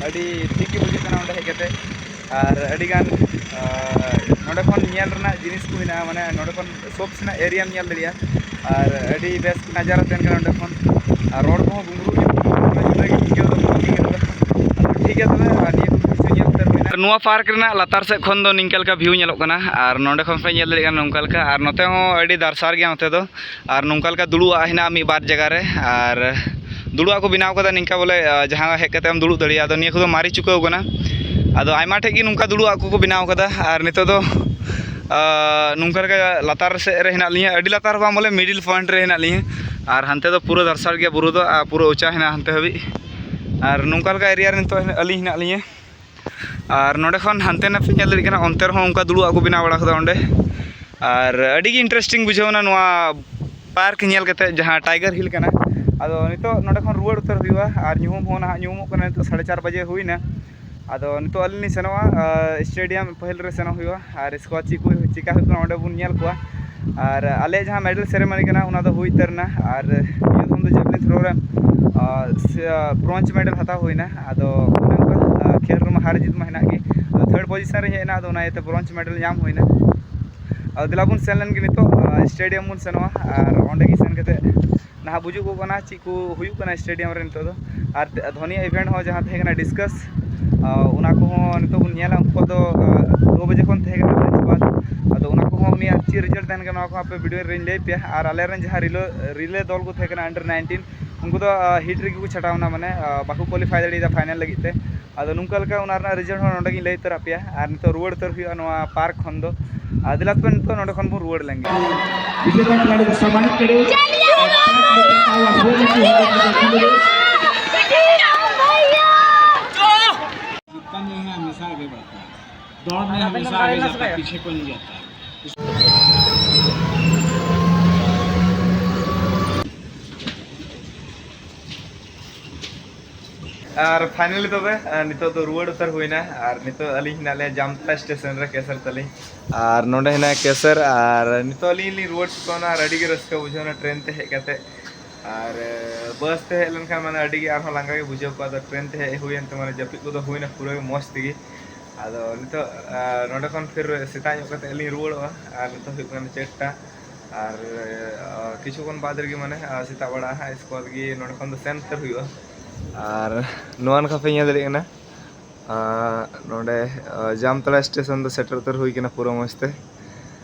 ᱟᱹᱰᱤ ᱴᱷᱤᱠ ᱜᱮ ᱵᱩᱡᱷᱟᱹᱜ ᱠᱟᱱᱟ ᱚᱸᱰᱮ ᱦᱮᱡ ᱠᱟᱛᱮ᱾ ᱟᱨ ᱟᱹᱰᱤᱜᱟᱱ, ᱟᱨ ᱱᱚᱸᱰᱮ ᱠᱷᱚᱱ ᱧᱮᱞ ᱨᱮᱱᱟᱜ ᱡᱤᱱᱤᱥ ᱠᱚ ᱦᱮᱱᱟᱜᱼᱟ, ᱢᱟᱱᱮ ᱱᱚᱸᱰᱮ ᱠᱷᱚᱱ ᱥᱚᱵ ᱥᱮᱱᱟᱜ area ᱧᱮᱞ ᱫᱟᱲᱮᱭᱟᱜᱼᱟ᱾ ᱟᱨ ᱟᱹᱰᱤ ᱵᱮᱥ ᱱᱟᱡᱟᱨᱟ ᱛᱟᱦᱮᱱ ᱠᱟᱱᱟ ᱚᱸᱰᱮ ᱠᱷᱚᱱ᱾ ᱟᱨ ᱨᱚᱲ ᱠᱚᱦᱚᱸ ᱜᱷᱩᱸᱜᱽᱨᱩ ᱧᱚᱜ ᱜᱮ ᱡᱩᱫᱟᱹ ᱜᱮ ᱟᱹᱭᱠᱟᱹᱣ ᱫᱟ, ᱢᱚᱡᱽ ᱜᱮ ᱟᱹᱭᱠᱟᱹᱣ ᱫᱟ᱾ ᱟᱫᱚ ᱴᱷᱤᱠ ᱜᱮᱭᱟ ᱛᱚᱵᱮ, ᱟᱨ ᱱᱤᱭᱟᱹ ᱠᱚ ᱠᱤᱪᱷᱩ ᱧᱮᱞ ᱠᱟᱛᱮ ᱦᱩᱭᱱᱟ᱾ ᱟᱨ ᱱᱚᱣᱟ park ᱨᱮᱱᱟᱜ ᱞᱟᱛᱟᱨ ᱥᱮᱫ ᱠᱷᱚᱱ ᱫᱚ ᱱᱤᱝᱠᱟ ᱞᱮᱠᱟ view ᱧᱮᱞᱚᱜ ᱠᱟᱱᱟ, ᱟᱨ ᱱᱚᱸᱰᱮ ᱠᱷᱚᱱ ᱯᱮ ᱧᱮᱞ ᱫᱟᱲᱮᱭᱟᱜ ᱠᱟᱱᱟ ᱱᱚᱝᱠᱟ ᱞᱮᱠᱟ, ᱟᱨ ᱱᱚᱛᱮ ᱦᱚᱸ ᱟᱹᱰᱤ ᱫᱟᱨᱥᱟᱨ ᱜᱮᱭᱟ ᱱᱚᱛᱮ ᱫᱚ᱾ ᱟᱨ ᱱᱚᱝᱠᱟ ᱞᱮᱠᱟ ᱫᱩᱲᱩᱵ ᱟᱜ ᱦᱮᱱᱟᱜᱼᱟ ᱢᱤᱫ ᱵᱟᱨ ᱡᱟᱭᱜᱟ ᱨᱮ, ᱟᱨ ᱫᱩᱲᱩᱵ ᱟᱜ ᱠᱚ ᱵᱮᱱᱟᱣ ᱠᱟᱫᱟ ᱱᱤᱝᱠᱟ ᱵᱚᱞᱮ, ᱟᱨ ᱡᱟᱦᱟᱸ ᱦᱮᱡ ᱠᱟᱛᱮ ᱮᱢ ᱫᱩᱲᱩᱵ ᱫᱟᱲᱮᱭᱟᱜᱼᱟ᱾ ᱟᱫᱚ ᱱᱤᱭᱟᱹ ᱠᱚᱫᱚ ᱢᱟᱨᱮ ᱪᱩᱠᱟᱹᱣ ᱠᱟᱱᱟ᱾ ᱟᱫᱚ ᱟᱭᱢᱟ ᱴᱷᱮᱡ ᱜᱮ ᱱᱚᱝᱠᱟ ᱫᱩᱲᱩᱵ ᱟᱜ ᱠᱚᱠᱚ ᱵᱮᱱᱟᱣ ᱠᱟᱫᱟ, ᱟᱨ ᱱᱤᱛᱚᱜ ᱫᱚ ᱱᱚᱝᱠᱟ ᱞᱮᱠᱟ ᱞᱟᱛᱟᱨ ᱥᱮᱫ ᱨᱮ ᱦᱮᱱᱟᱜ ᱞᱤᱧᱟᱹ, ᱟᱹᱰᱤ ᱞᱟᱛᱟᱨ ᱦᱚᱸ ᱵᱟᱝ, ᱵᱚᱞᱮ ᱢᱤᱰᱤᱞ ᱯᱚᱭᱮᱱᱴ ᱨᱮ ᱦᱮᱱᱟᱜ ᱞᱤᱧᱟᱹ᱾ ᱟᱨ ᱦᱟᱱᱛᱮ ᱫᱚ ᱯᱩᱨᱟᱹ ᱫᱟᱨᱥᱟᱲ ᱜᱮᱭᱟ ᱵᱩᱨᱩ ᱫᱚ, ᱟᱨ ᱯᱩᱨᱟᱹ ᱩᱪᱟ ᱦᱮᱱᱟᱜᱼᱟ ᱦᱟᱱᱛᱮ ᱦᱟᱹᱵᱤᱡ᱾ ᱟᱨ ᱱᱚᱝᱠᱟ ᱞᱮᱠᱟ ᱮᱨᱤᱭᱟ ᱨᱮ ᱱᱤᱛᱚᱜ ᱟᱹᱞᱤᱧ ᱦᱮᱱᱟᱜ ᱞᱤᱧᱟᱹ᱾ ᱟᱨ ᱱᱚᱸᱰᱮ ᱠᱷᱚᱱ ᱦᱟᱱᱛᱮ ᱱᱟᱯᱮ ᱧᱮᱞ ᱫᱟᱲᱮᱭᱟᱜ ᱠᱟᱱᱟ, ᱚᱱᱛᱮ ᱨᱮᱦᱚᱸ ᱚᱱᱠᱟ ᱫᱩᱲᱩᱵ ᱟᱜ ᱠᱚ ᱵᱮᱱᱟᱣ ᱵᱟᱲᱟ ᱠᱟᱫᱟ ᱚᱸᱰᱮ᱾ ᱟᱨ ᱟᱹᱰᱤ ᱜᱮ ᱤᱱᱴᱟᱨᱮᱥᱴᱤᱝ ᱵᱩᱡᱷᱟᱹᱣ ᱮᱱᱟ ᱱᱚᱣᱟ ᱯᱟᱨᱠ ᱧᱮᱞ ᱠᱟᱛᱮ, ᱡᱟᱦᱟᱸ ᱴᱟᱭᱜᱟᱨ ᱦᱤᱞ ᱠᱟᱱᱟ᱾ ᱟᱫᱚ ᱱᱤᱛᱚᱜ ᱱᱚᱸᱰᱮ ᱠᱷᱚᱱ ᱨᱩᱣᱟᱹᱲ ᱩᱛᱟᱹᱨ ᱦᱩᱭᱩᱜᱼᱟ᱾ ᱟᱨ ᱧᱩᱦᱩᱢ ᱦᱚᱸ ᱱᱟᱦᱟᱜ ᱧᱩᱦᱩᱢᱚᱜ ᱠᱟᱱᱟ, ᱱᱤᱛᱚᱜ ᱥᱟᱲᱮ ᱪᱟᱨ ᱵᱟᱡᱮ ᱦᱩᱭᱱᱟ᱾ ᱟᱫᱚ ᱱᱤᱛᱚᱜ ᱟᱹᱞᱤᱧ ᱞᱤᱧ ᱥᱮᱱᱚᱜᱼᱟ, ᱟᱨ ᱥᱴᱮᱰᱤᱭᱟᱢ ᱯᱟᱹᱦᱤᱞ ᱨᱮ ᱥᱮᱱᱚᱜ ᱦᱩᱭᱩᱜᱼᱟ᱾ ᱟᱨ ᱤᱥᱠᱮ ᱵᱟᱫ ᱪᱮᱫ ᱠᱚ ᱪᱤᱠᱟ ᱦᱩᱭᱩᱜ ᱠᱟᱱᱟ, ᱚᱸᱰᱮ ᱵᱚᱱ ᱧᱮᱞ ᱠᱚᱣᱟ᱾ ᱟᱨ ᱟᱞᱮᱭᱟᱜ ᱡᱟᱦᱟᱸ ᱢᱮᱰᱮᱞ ᱥᱮᱨᱮᱢᱚᱱᱤ ᱠᱟᱱᱟ, ᱚᱱᱟ ᱫᱚ ᱦᱩᱭ ᱩᱛᱟᱹᱨ ᱮᱱᱟ᱾ ᱟᱨ ᱱᱤᱭᱟᱹ ᱫᱷᱚᱢ ᱫᱚ ᱡᱮᱵᱷᱞᱤᱱ ᱛᱷᱨᱳ ᱨᱮ, ᱟᱨ, ᱥᱮ, ᱵᱨᱚᱱᱡᱽ ᱢᱮᱰᱮᱞ ᱦᱟᱛᱟᱣ ᱦᱩᱭᱱᱟ᱾ ᱟᱫᱚ ᱚᱱᱮ ᱚᱱᱠᱟ, ᱟᱨ, ᱠᱷᱮᱞ ᱨᱮᱢᱟ ᱦᱟᱨ ᱡᱤᱛ ᱢᱟ ᱦᱮᱱᱟᱜ ᱜᱮ᱾ ᱟᱫᱚ ᱛᱷᱟᱨᱰ ᱯᱚᱡᱤᱥᱚᱱ ᱨᱤᱧ ᱦᱮᱡ ᱮᱱᱟ, ᱟᱫᱚ ᱚᱱᱟ ᱤᱭᱟᱹᱛᱮ ᱵᱨᱚᱱᱡᱽ ᱢᱮᱰᱮᱞ ᱧᱟᱢ ᱦᱩᱭᱱᱟ᱾ ᱟᱫᱚ ᱫᱮᱞᱟ ᱵᱚᱱ ᱥᱮᱱ ᱞᱮᱱ ᱜᱮ ᱱᱤᱛᱚᱜ, ᱟᱨ, ᱥᱴᱮᱰᱤᱭᱟᱢ ᱵᱚᱱ ᱥᱮᱱᱚᱜᱼᱟ᱾ ᱟᱨ ᱚᱸᱰᱮ ᱜᱮ ᱥᱮᱱ ᱠᱟᱛᱮ ᱱᱟᱦᱟᱜ ᱵᱩᱡᱩᱜᱚᱜ ᱠᱟᱱᱟ ᱪᱮᱫ ᱠᱚ ᱦᱩᱭᱩᱜ ᱠᱟᱱᱟ ᱥᱴᱮᱰᱤᱭᱟᱢ ᱨᱮ ᱱᱤᱛᱚᱜ ᱫᱚ᱾ ᱟᱨ ᱛᱮ-, ᱫᱷᱚᱱᱤᱭᱟᱜ ᱤᱵᱷᱮᱱᱴ ᱦᱚᱸ ᱡᱟᱦᱟᱸ ᱛᱟᱦᱮᱸ ᱠᱟᱱᱟ ᱰᱤᱥᱠᱟᱥ, ᱟᱨ, ᱚᱱᱟ ᱠᱚᱦᱚᱸ ᱱᱤᱛᱚᱜ ᱵᱚᱱ ᱧᱮᱞᱟ᱾ ᱩᱱᱠᱩᱣᱟᱜ ᱫᱚ, ᱟᱨ, ᱫᱩ ᱵᱟᱡᱮ ᱠᱷᱚᱱ ᱛᱟᱦᱮᱸ ᱠᱟᱱᱟ ᱢᱮᱪ ᱵᱟᱫ᱾ ᱟᱫᱚ ᱚᱱᱟ ᱠᱚᱦᱚᱸ ᱩᱱᱤᱭᱟᱜ ᱪᱮᱫ ᱨᱮᱡᱟᱞᱴ ᱛᱟᱦᱮᱱ ᱠᱟᱱᱟ, ᱱᱚᱣᱟ ᱠᱚ ᱟᱯᱮ ᱵᱷᱤᱰᱤᱭᱳ ᱨᱮᱧ ᱞᱟᱹᱭ ᱯᱮᱭᱟ᱾ ᱟᱨ ᱟᱞᱮ ᱨᱮᱱ ᱡᱟᱦᱟᱸ ᱨᱤᱞᱟᱹ, ᱨᱤᱞᱮ ᱫᱚᱞ ᱠᱚ ᱛᱟᱦᱮᱸ ᱠᱟᱱᱟ under nineteen, ᱩᱱᱠᱩ ᱫᱚ, ᱟᱨ, ᱦᱤᱴ ᱨᱮᱜᱮ ᱠᱚ ᱪᱷᱟᱴᱟᱣ ᱮᱱᱟ, ᱢᱟᱱᱮ, ᱟᱨ, ᱵᱟᱠᱚ ᱠᱳᱣᱟᱞᱤᱯᱷᱟᱭ ᱫᱟᱲᱮᱭᱟᱫᱟ ᱯᱷᱟᱭᱱᱮᱞ ᱞᱟᱹᱜᱤᱫ ᱛᱮ᱾ ᱟᱫᱚ ᱱᱚᱝᱠᱟ ᱞᱮᱠᱟ ᱚᱱᱟ ᱨᱮᱱᱟᱜ ᱨᱮᱡᱟᱞᱴ ᱦᱚᱸ ᱱᱚᱰᱮ ᱜᱤᱧ ᱞᱟᱹᱭ ᱩᱛᱟᱹᱨ ᱟᱯᱮᱭᱟ᱾ ᱟᱨ ᱱᱤᱛᱚᱜ ᱨᱩᱣᱟᱹᱲ ᱩᱛᱟᱹᱨ ᱦᱩᱭᱩᱜᱼᱟ ᱱᱚᱣᱟ ᱯᱟᱨᱠ ᱠᱷᱚᱱ ᱫᱚ᱾ ᱟᱨ ᱫᱮᱞᱟ ᱛᱚᱵᱮ ᱱᱤᱛᱚᱜ ᱱᱚᱰᱮ ᱠᱷᱚᱱ ᱵᱚᱱ ᱨᱩᱣᱟᱹᱲ ᱞᱮᱱ ᱜᱮ᱾ विजेता खिलाड़ी को सम्मानित करें। जितना नहीं है, हमेशा आगे बढ़ता है। दौड़ में हमेशा आगे जाता है, पीछे कोई नहीं जाता है। ᱟᱨ ᱯᱷᱟᱭᱱᱟᱞᱤ ᱛᱚᱵᱮ, ᱟᱨ ᱱᱤᱛᱚᱜ ᱫᱚ ᱨᱩᱣᱟᱹᱲ ᱩᱛᱟᱹᱨ ᱦᱩᱭᱱᱟ᱾ ᱟᱨ ᱱᱤᱛᱚᱜ ᱟᱹᱞᱤᱧ ᱦᱮᱱᱟᱜ ᱞᱤᱧᱟ ᱡᱟᱢᱛᱟᱲᱟ ᱥᱴᱮᱥᱚᱱ ᱨᱮ, ᱠᱮᱥᱟᱨ ᱛᱟᱹᱞᱤᱧ᱾ ᱟᱨ ᱱᱚᱰᱮ ᱦᱮᱱᱟᱜᱼᱟ ᱠᱮᱥᱟᱨ᱾ ᱟᱨ ᱱᱤᱛᱚᱜ ᱟᱹᱞᱤᱧ ᱞᱤᱧ ᱨᱩᱣᱟᱹᱲ ᱪᱩᱠᱟᱹᱣᱱᱟ᱾ ᱟᱨ ᱟᱹᱰᱤ ᱜᱮ ᱨᱟᱹᱥᱠᱟᱹ ᱵᱩᱡᱷᱟᱹᱣᱱᱟ ᱴᱨᱮᱱ ᱛᱮ ᱦᱮᱡ ᱠᱟᱛᱮ᱾ ᱟᱨ, ᱮ, ᱵᱟᱥ ᱛᱮ ᱦᱮᱡ ᱞᱮᱱᱠᱷᱟᱱ ᱢᱟᱱᱮ ᱟᱹᱰᱤ ᱜᱮ ᱟᱨᱦᱚᱸ ᱞᱟᱸᱜᱟ ᱜᱮ ᱵᱩᱡᱷᱟᱹᱣ ᱠᱚᱜᱼᱟ᱾ ᱟᱫᱚ ᱴᱨᱮᱱ ᱛᱮ ᱦᱮᱡ ᱦᱩᱭᱮᱱ ᱛᱮ ᱢᱟᱱᱮ ᱡᱟᱹᱯᱤᱫ ᱠᱚᱫᱚ ᱦᱩᱭᱱᱟ ᱯᱩᱨᱟᱹ ᱜᱮ ᱢᱚᱡᱽ ᱛᱮᱜᱮ᱾ ᱟᱫᱚ ᱱᱤᱛᱚᱜ, ᱮ, ᱱᱚᱰᱮ ᱠᱷᱚᱱ ᱯᱷᱤᱨ ᱥᱮᱛᱟᱜ ᱧᱚᱜ ᱠᱟᱛᱮ ᱞᱤᱧ ᱨᱩᱣᱟᱹᱲᱚᱜᱼᱟ᱾ ᱟᱨ ᱱᱤᱛᱚᱜ ᱦᱩᱭᱩᱜ ᱠᱟᱱᱟ ᱪᱟᱨᱴᱟ᱾ ᱟᱨ, ᱮ, ᱠᱤᱪᱷᱩ ᱠᱷᱚᱱ ᱵᱟᱫᱽ ᱨᱮᱜᱮ ᱢᱟᱱᱮ, ᱮ, ᱥᱮᱛᱟᱜ ᱵᱮᱲᱟ ᱦᱟᱸᱜ ᱥᱠᱚᱫ ᱜᱮ ᱱᱚᱰᱮ ᱠᱷᱚᱱ ᱫᱚ ᱥᱮᱱ ᱩᱛᱟᱹᱨ ᱦᱩᱭᱩᱜᱼᱟ᱾ ᱟᱨ ᱱᱚᱣᱟ ᱱᱟᱠᱷᱟ ᱯᱮ ᱧᱮᱞ ᱫᱟᱲᱮᱭᱟᱜ ᱠᱟᱱᱟ, ᱟᱨ ᱱᱚᱰᱮ, ᱟᱨ ᱡᱟᱢᱛᱟᱲᱟ ᱥᱴᱮᱥᱚᱱ ᱫᱚ ᱥᱮᱴᱮᱨ ᱩᱛᱟᱹᱨ ᱦᱩᱭ ᱠᱟᱱᱟ ᱯᱩᱨᱟᱹ ᱢᱚᱡᱽ ᱛᱮ᱾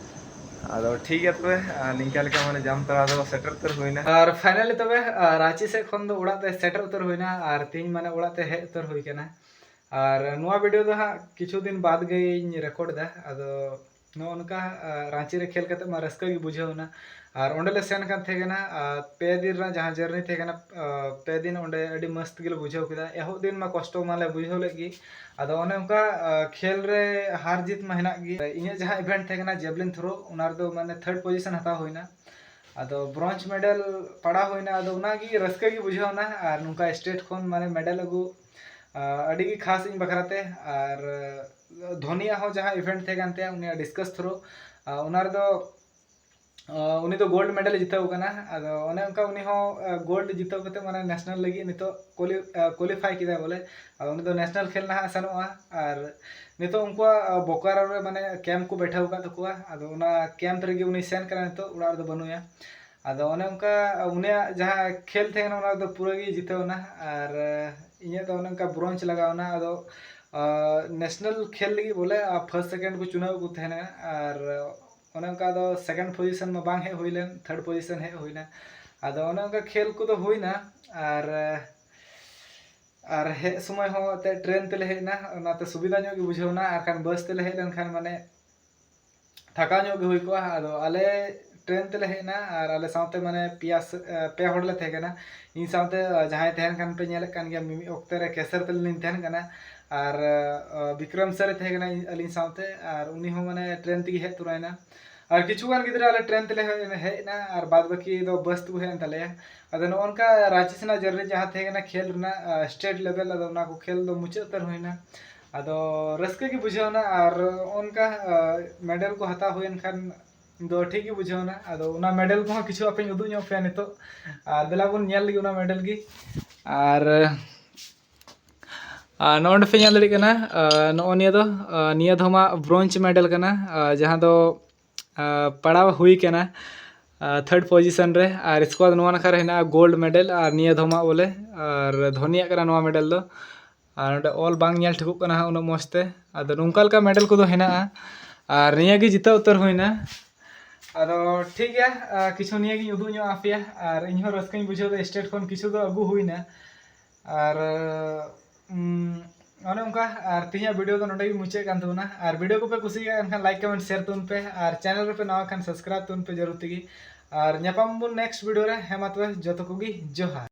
ᱟᱫᱚ ᱴᱷᱤᱠ ᱜᱮᱭᱟ ᱛᱚᱵᱮ, ᱟᱨ ᱱᱤᱝᱠᱟ ᱞᱮᱠᱟ ᱢᱟᱱᱮ ᱡᱟᱢᱛᱟᱲᱟ ᱫᱚ ᱥᱮᱴᱮᱨ ᱩᱛᱟᱹᱨ ᱦᱩᱭᱱᱟ᱾ ᱟᱨ ᱯᱷᱟᱭᱱᱟᱞᱤ ᱛᱚᱵᱮ, ᱟᱨ ᱨᱟᱸᱪᱤ ᱥᱮᱫ ᱠᱷᱚᱱ ᱫᱚ ᱚᱲᱟᱜ ᱛᱮ ᱥᱮᱴᱮᱨ ᱩᱛᱟᱹᱨ ᱦᱩᱭᱱᱟ᱾ ᱟᱨ ᱛᱮᱦᱮᱧ ᱢᱟᱱᱮ ᱚᱲᱟᱜ ᱛᱮ ᱦᱮᱡ ᱩᱛᱟᱹᱨ ᱦᱩᱭ ᱠᱟᱱᱟ᱾ ᱟᱨ ᱱᱚᱣᱟ ᱵᱷᱤᱰᱤᱭᱳ ᱫᱚ ᱦᱟᱸᱜ ᱠᱤᱪᱷᱩ ᱫᱤᱱ ᱵᱟᱫᱽ ᱜᱮᱧ ᱨᱮᱠᱚᱨᱰ ᱮᱫᱟ᱾ ᱟᱫᱚ ᱱᱚᱜᱼᱚ ᱱᱚᱝᱠᱟ ᱨᱟᱺᱪᱤ ᱨᱮ ᱠᱷᱮᱞ ᱠᱟᱛᱮ ᱢᱟ ᱨᱟᱹᱥᱠᱟᱹ ᱜᱮ ᱵᱩᱡᱷᱟᱹᱣ ᱮᱱᱟ᱾ ᱟᱨ ᱚᱸᱰᱮ ᱞᱮ ᱥᱮᱱ ᱠᱟᱱ ᱛᱟᱦᱮᱸ ᱠᱟᱱᱟ, ᱟᱨ ᱯᱮ ᱫᱤᱱ ᱨᱮᱱᱟᱜ ᱡᱟᱦᱟᱸ ᱡᱟᱨᱱᱤ ᱛᱟᱦᱮᱸ ᱠᱟᱱᱟ, ᱯᱮ ᱫᱤᱱ ᱚᱸᱰᱮ ᱟᱹᱰᱤ ᱢᱚᱥᱛ ᱜᱮᱞᱮ ᱵᱩᱡᱷᱟᱹᱣ ᱠᱮᱫᱟ᱾ ᱮᱦᱚᱵ ᱫᱤᱱ ᱢᱟ ᱠᱚᱥᱴᱚ ᱢᱟᱞᱮ ᱵᱩᱡᱷᱟᱹᱣ ᱞᱮᱫ ᱜᱮ᱾ ᱟᱫᱚ ᱚᱱᱮ ᱚᱱᱠᱟ ᱠᱷᱮᱞ ᱨᱮ ᱦᱟᱨ ᱡᱤᱛ ᱢᱟ ᱦᱮᱱᱟᱜ ᱜᱮ᱾ ᱤᱧᱟᱹᱜ ᱡᱟᱦᱟᱸ ᱤᱵᱷᱮᱱᱴ ᱛᱟᱦᱮᱸ ᱠᱟᱱᱟ ᱡᱮᱵᱞᱤᱱ ᱛᱷᱨᱳ, ᱚᱱᱟ ᱨᱮᱫᱚ ᱢᱟᱱᱮ ᱛᱷᱟᱨᱰ ᱯᱚᱡᱤᱥᱚᱱ ᱦᱟᱛᱟᱣ ᱦᱩᱭᱱᱟ᱾ ᱟᱫᱚ ᱵᱨᱚᱱᱡᱽ ᱢᱮᱰᱮᱞ ᱯᱟᱲᱟᱣ ᱦᱩᱭᱱᱟ᱾ ᱟᱫᱚ ᱚᱱᱟᱜᱮ ᱨᱟᱹᱥᱠᱟᱹ ᱜᱮ ᱵᱩᱡᱷᱟᱹᱣ ᱮᱱᱟ᱾ ᱟᱨ ᱱᱚᱝᱠᱟ ᱥᱴᱮᱴ ᱠᱷᱚᱱ ᱢᱟᱱᱮ ᱢᱮᱰᱮᱞ ᱟᱹᱜᱩ ᱟᱹᱰᱤ ᱜᱮ ᱠᱷᱟᱥ ᱤᱧ ᱵᱟᱠᱷᱨᱟ ᱛᱮ᱾ ᱟᱨ ᱫᱷᱳᱱᱤᱭᱟᱜ ᱦᱚᱸ ᱡᱟᱦᱟᱸ ᱤᱵᱷᱮᱱᱴ ᱛᱟᱦᱮᱸ ᱠᱟᱱ ᱛᱟᱭᱟ, ᱩᱱᱤᱭᱟᱜ ᱰᱤᱥᱠᱟᱥ ᱛᱷᱨᱳ, ᱚᱱᱟ ᱨᱮᱫᱚ ᱩᱱᱤ ᱫᱚ ᱜᱳᱞᱰ ᱢᱮᱰᱮᱞ ᱡᱤᱛᱟᱹᱣ ᱠᱟᱱᱟ᱾ ᱟᱫᱚ ᱚᱱᱮ ᱚᱱᱠᱟ ᱩᱱᱤ ᱦᱚᱸ ᱜᱳᱞᱰ ᱡᱤᱛᱟᱹᱣ ᱠᱟᱛᱮ ᱢᱟᱱᱮ ᱱᱮᱥᱱᱟᱞ ᱞᱟᱹᱜᱤᱫ ᱱᱤᱛᱚᱜ ᱠᱳᱣᱟᱞᱤᱯᱷᱟᱭ ᱠᱮᱫᱟᱭ ᱵᱚᱞᱮ᱾ ᱟᱫᱚ ᱩᱱᱤ ᱫᱚ ᱱᱮᱥᱱᱟᱞ ᱠᱷᱮᱞ ᱱᱟᱦᱟᱜ ᱥᱮᱱᱚᱜᱼᱟ᱾ ᱟᱨ ᱱᱤᱛᱚᱜ ᱩᱱᱠᱩᱣᱟᱜ ᱵᱳᱠᱟᱨᱳ ᱨᱮ ᱢᱟᱱᱮ ᱠᱮᱢᱯ ᱠᱚ ᱵᱮᱴᱷᱟᱣ ᱟᱠᱟᱫ ᱛᱟᱠᱚᱣᱟ᱾ ᱟᱫᱚ ᱚᱱᱟ ᱠᱮᱢᱯ ᱨᱮᱜᱮ ᱩᱱᱤ ᱥᱮᱱ ᱠᱟᱱᱟ, ᱱᱤᱛᱚᱜ ᱚᱲᱟᱜ ᱨᱮᱫᱚ ᱵᱟᱹᱱᱩᱭᱟ᱾ ᱟᱫᱚ ᱚᱱᱮ ᱚᱱᱠᱟ ᱩᱱᱤᱭᱟᱜ ᱡᱟᱦᱟᱸ ᱠᱷᱮᱞ ᱛᱟᱦᱮᱸ ᱠᱟᱱᱟ, ᱚᱱᱟ ᱨᱮᱫᱚ ᱯᱩᱨᱟᱹ ᱜᱮ ᱡᱤᱛᱟᱹᱣ ᱮᱱᱟ᱾ ᱟᱨ ᱤᱧᱟᱹᱜ ᱫᱚ ᱚᱱᱮ ᱚᱱᱠᱟ ᱵᱨᱚᱱᱡᱽ ᱞᱟᱜᱟᱣ ᱮᱱᱟ᱾ ᱟᱫᱚ ᱱᱮᱥᱱᱟᱞ ᱠᱷᱮᱞ ᱞᱟᱹᱜᱤᱫ ᱵᱚᱞᱮ ᱯᱷᱟᱨᱥᱴ ᱥᱮᱠᱮᱱᱰ ᱠᱚ ᱪᱩᱱᱟᱹᱣ ᱠᱚ ᱛᱟᱦᱮᱱᱟ᱾ ᱟᱨ ᱚᱱᱮ ᱚᱱᱠᱟ ᱫᱚ ᱥᱮᱠᱮᱱᱰ ᱯᱚᱡᱤᱥᱚᱱ ᱢᱟ ᱵᱟᱝ ᱦᱮᱡ ᱦᱩᱭ ᱞᱮᱱ, ᱛᱷᱟᱨᱰ ᱯᱚᱡᱤᱥᱚᱱ ᱦᱮᱡ ᱦᱩᱭᱱᱟ᱾ ᱟᱫᱚ ᱚᱱᱮ ᱚᱱᱠᱟ ᱠᱷᱮᱞ ᱠᱚᱫᱚ ᱦᱩᱭᱱᱟ᱾ ᱟᱨ ᱟᱨ ᱦᱮᱡ ᱥᱚᱢᱚᱭ ᱦᱚᱸ ᱮᱱᱛᱮᱫ ᱴᱨᱮᱱ ᱛᱮᱞᱮ ᱦᱮᱡ ᱮᱱᱟ, ᱚᱱᱟᱛᱮ ᱥᱩᱵᱤᱫᱷᱟ ᱧᱚᱜ ᱜᱮ ᱵᱩᱡᱷᱟᱹᱣ ᱮᱱᱟ᱾ ᱟᱨᱠᱷᱟᱱ ᱵᱟᱥ ᱛᱮᱞᱮ ᱦᱮᱡ ᱞᱮᱱᱠᱷᱟᱱ ᱢᱟᱱᱮ ᱛᱷᱟᱠᱟᱣ ᱧᱚᱜ ᱜᱮ ᱦᱩᱭ ᱠᱚᱜᱼᱟ᱾ ᱟᱫᱚ ᱟᱞᱮ ᱴᱨᱮᱱ ᱛᱮᱞᱮ ᱦᱮᱡ ᱮᱱᱟ ᱟᱨ ᱟᱞᱮ ᱥᱟᱶᱛᱮ ᱢᱟᱱᱮ ᱯᱮᱭᱟ ᱥᱮ, ᱯᱮ ᱦᱚᱲ ᱞᱮ ᱛᱟᱦᱮᱸ ᱠᱟᱱᱟ᱾ ᱤᱧ ᱥᱟᱶᱛᱮ ᱡᱟᱦᱟᱸᱭ ᱛᱟᱦᱮᱱ ᱠᱟᱱ ᱯᱮ ᱧᱮᱞᱮᱫ ᱠᱟᱱ ᱜᱮᱭᱟ, ᱢᱤᱢᱤᱫ ᱚᱠᱛᱮ ᱨᱮ ᱠᱮᱥᱟᱨ ᱛᱟᱹᱞᱤᱧ ᱞᱤᱧ ᱛᱟᱦᱮᱱ ᱠᱟᱱᱟ᱾ ᱟᱨ ᱵᱤᱠᱨᱚᱢ ᱥᱟᱨ ᱮ ᱛᱟᱦᱮᱸ ᱠᱟᱱᱟ ᱤᱧ, ᱟᱹᱞᱤᱧ ᱥᱟᱶᱛᱮ, ᱟᱨ ᱩᱱᱤ ᱦᱚᱸ ᱢᱟᱱᱮ ᱴᱨᱮᱱ ᱛᱮᱜᱮ ᱦᱮᱡ ᱛᱚᱨᱟᱭᱮᱱᱟ᱾ ᱟᱨ ᱠᱤᱪᱷᱩ ᱜᱟᱱ ᱜᱤᱫᱽᱨᱟᱹ ᱟᱞᱮ ᱴᱨᱮᱱ ᱛᱮᱞᱮ ᱦᱮᱡ ᱮᱱᱟ, ᱟᱨ ᱵᱟᱫ ᱵᱟᱹᱠᱤ ᱫᱚ ᱵᱟᱥ ᱛᱮᱠᱚ ᱦᱮᱡ ᱮᱱ ᱛᱟᱞᱮᱭᱟ᱾ ᱟᱫᱚ ᱱᱚᱜᱼᱚ ᱱᱚᱝᱠᱟ ᱨᱟᱺᱪᱤ ᱥᱮᱱᱟᱜ ᱡᱟᱨᱱᱤ ᱡᱟᱦᱟᱸ ᱛᱟᱦᱮᱸ ᱠᱟᱱᱟ ᱠᱷᱮᱞ ᱨᱮᱱᱟᱜ ᱥᱴᱮᱴ ᱞᱮᱵᱮᱞ, ᱟᱫᱚ ᱚᱱᱟ ᱠᱚ ᱠᱷᱮᱞ ᱫᱚ ᱢᱩᱪᱟᱹᱫ ᱩᱛᱟᱹᱨ ᱦᱩᱭᱱᱟ᱾ ᱟᱫᱚ ᱨᱟᱹᱥᱠᱟᱹ ᱜᱮ ᱵᱩᱡᱷᱟᱹᱣ ᱮᱱᱟ᱾ ᱟᱨ ᱚᱱᱠᱟ ᱢᱮᱰᱮᱞ ᱠᱚ ᱦᱟᱛᱟᱣ ᱦᱩᱭᱮᱱ ᱠᱷᱟᱱ ᱫᱚ ᱴᱷᱤᱠ ᱜᱮ ᱵᱩᱡᱷᱟᱹᱣ ᱮᱱᱟ᱾ ᱟᱫᱚ ᱚᱱᱟ ᱢᱮᱰᱮᱞ ᱠᱚᱦᱚᱸ ᱠᱤᱪᱷᱩ ᱟᱯᱮᱧ ᱩᱫᱩᱜ ᱧᱚᱜ ᱯᱮᱭᱟ ᱱᱤᱛᱚᱜ᱾ ᱟᱨ ᱫᱮᱞᱟ ᱵᱚᱱ ᱧᱮᱞ ᱞᱮᱜᱮ ᱚᱱᱟ ᱢᱮᱰᱮᱞ ᱜᱮ᱾ ᱟᱨ ᱟᱨ ᱱᱚᱜᱼᱚ ᱱᱚᱰᱮ ᱯᱮ ᱧᱮᱞ ᱫᱟᱲᱮᱭᱟᱜ ᱠᱟᱱᱟ, ᱟᱨ ᱱᱚᱜᱼᱚ ᱱᱤᱭᱟᱹ ᱫᱚ, ᱟᱨ ᱱᱤᱭᱟᱹ ᱫᱷᱚᱢᱟᱜ ᱵᱨᱚᱱᱡᱽ ᱢᱮᱰᱮᱞ ᱠᱟᱱᱟ, ᱟᱨ ᱡᱟᱦᱟᱸ ᱫᱚ ᱟᱨ ᱯᱟᱲᱟᱣ ᱦᱩᱭ ᱠᱟᱱᱟ ᱛᱷᱟᱨᱰ ᱯᱚᱡᱤᱥᱚᱱ ᱨᱮ᱾ ᱟᱨ ᱥᱠᱚᱣᱟᱰ ᱱᱚᱣᱟ ᱱᱟᱠᱷᱟ ᱨᱮ ᱦᱮᱱᱟᱜᱼᱟ ᱜᱳᱞᱰ ᱢᱮᱰᱮᱞ, ᱟᱨ ᱱᱤᱭᱟᱹ ᱫᱷᱚᱢᱟᱜ ᱵᱚᱞᱮ ᱟᱨ ᱫᱷᱳᱱᱤᱭᱟᱜ ᱠᱟᱱᱟ ᱱᱚᱣᱟ ᱢᱮᱰᱮᱞ ᱫᱚ᱾ ᱟᱨ ᱱᱚᱰᱮ ᱚᱞ ᱵᱟᱝ ᱧᱮᱞ ᱴᱷᱤᱠᱚᱜ ᱠᱟᱱᱟ ᱦᱟᱸᱜ ᱩᱱᱟᱹᱜ ᱢᱚᱡᱽ ᱛᱮ᱾ ᱟᱫᱚ ᱱᱚᱝᱠᱟ ᱞᱮᱠᱟ ᱢᱮᱰᱮᱞ ᱠᱚᱫᱚ ᱦᱮᱱᱟᱜᱼᱟ᱾ ᱟᱨ ᱱᱤᱭᱟᱹ ᱜᱮ ᱡᱤᱛᱟᱹᱣ ᱩᱛᱟᱹᱨ ᱦᱩᱭᱱᱟ᱾ ᱟᱫᱚ ᱴᱷᱤᱠ ᱜᱮᱭᱟ, ᱟᱨ ᱠᱤᱪᱷᱩ ᱱᱤᱭᱟᱹ ᱜᱤᱧ ᱩᱫᱩᱜ ᱧᱚᱜ ᱟᱯᱮᱭᱟ᱾ ᱟᱨ ᱤᱧᱦᱚᱸ ᱨᱟᱹᱥᱠᱟᱹᱧ ᱵᱩᱡᱷᱟᱹᱣ ᱮᱫᱟ, ᱥᱴᱮᱴ ᱠᱷᱚᱱ ᱠᱤᱪᱷᱩ ᱫᱚ ᱟᱹᱜᱩ ᱦᱩᱭᱱᱟ᱾ ᱟᱨ ᱩᱢ, ᱚᱱᱮ ᱚᱱᱠᱟ, ᱟᱨ ᱛᱮᱦᱮᱧᱟᱜ video ᱫᱚ ᱱᱚᱰᱮ ᱜᱮ ᱢᱩᱪᱟᱹᱫ ᱠᱟᱱ ᱛᱟᱵᱚᱱᱟ᱾ ᱟᱨ video ᱠᱚᱯᱮ ᱠᱩᱥᱤᱭᱟᱜ ᱠᱟᱱ ᱠᱷᱟᱱ like, comment, share ᱛᱟᱵᱚᱱ ᱯᱮ, ᱟᱨ channel ᱨᱮᱯᱮ ᱱᱟᱣᱟ ᱠᱷᱟᱱ subscribe ᱛᱟᱵᱚᱱ ᱯᱮ ᱡᱟᱹᱨᱩᱲ ᱛᱮᱜᱮ᱾ ᱟᱨ ᱧᱟᱯᱟᱢ ᱵᱚᱱ next video ᱨᱮ᱾ ᱦᱮᱸ, ᱢᱟ ᱛᱚᱵᱮ ᱡᱚᱛᱚ ᱠᱚᱜᱮ ᱡᱚᱦᱟᱨ᱾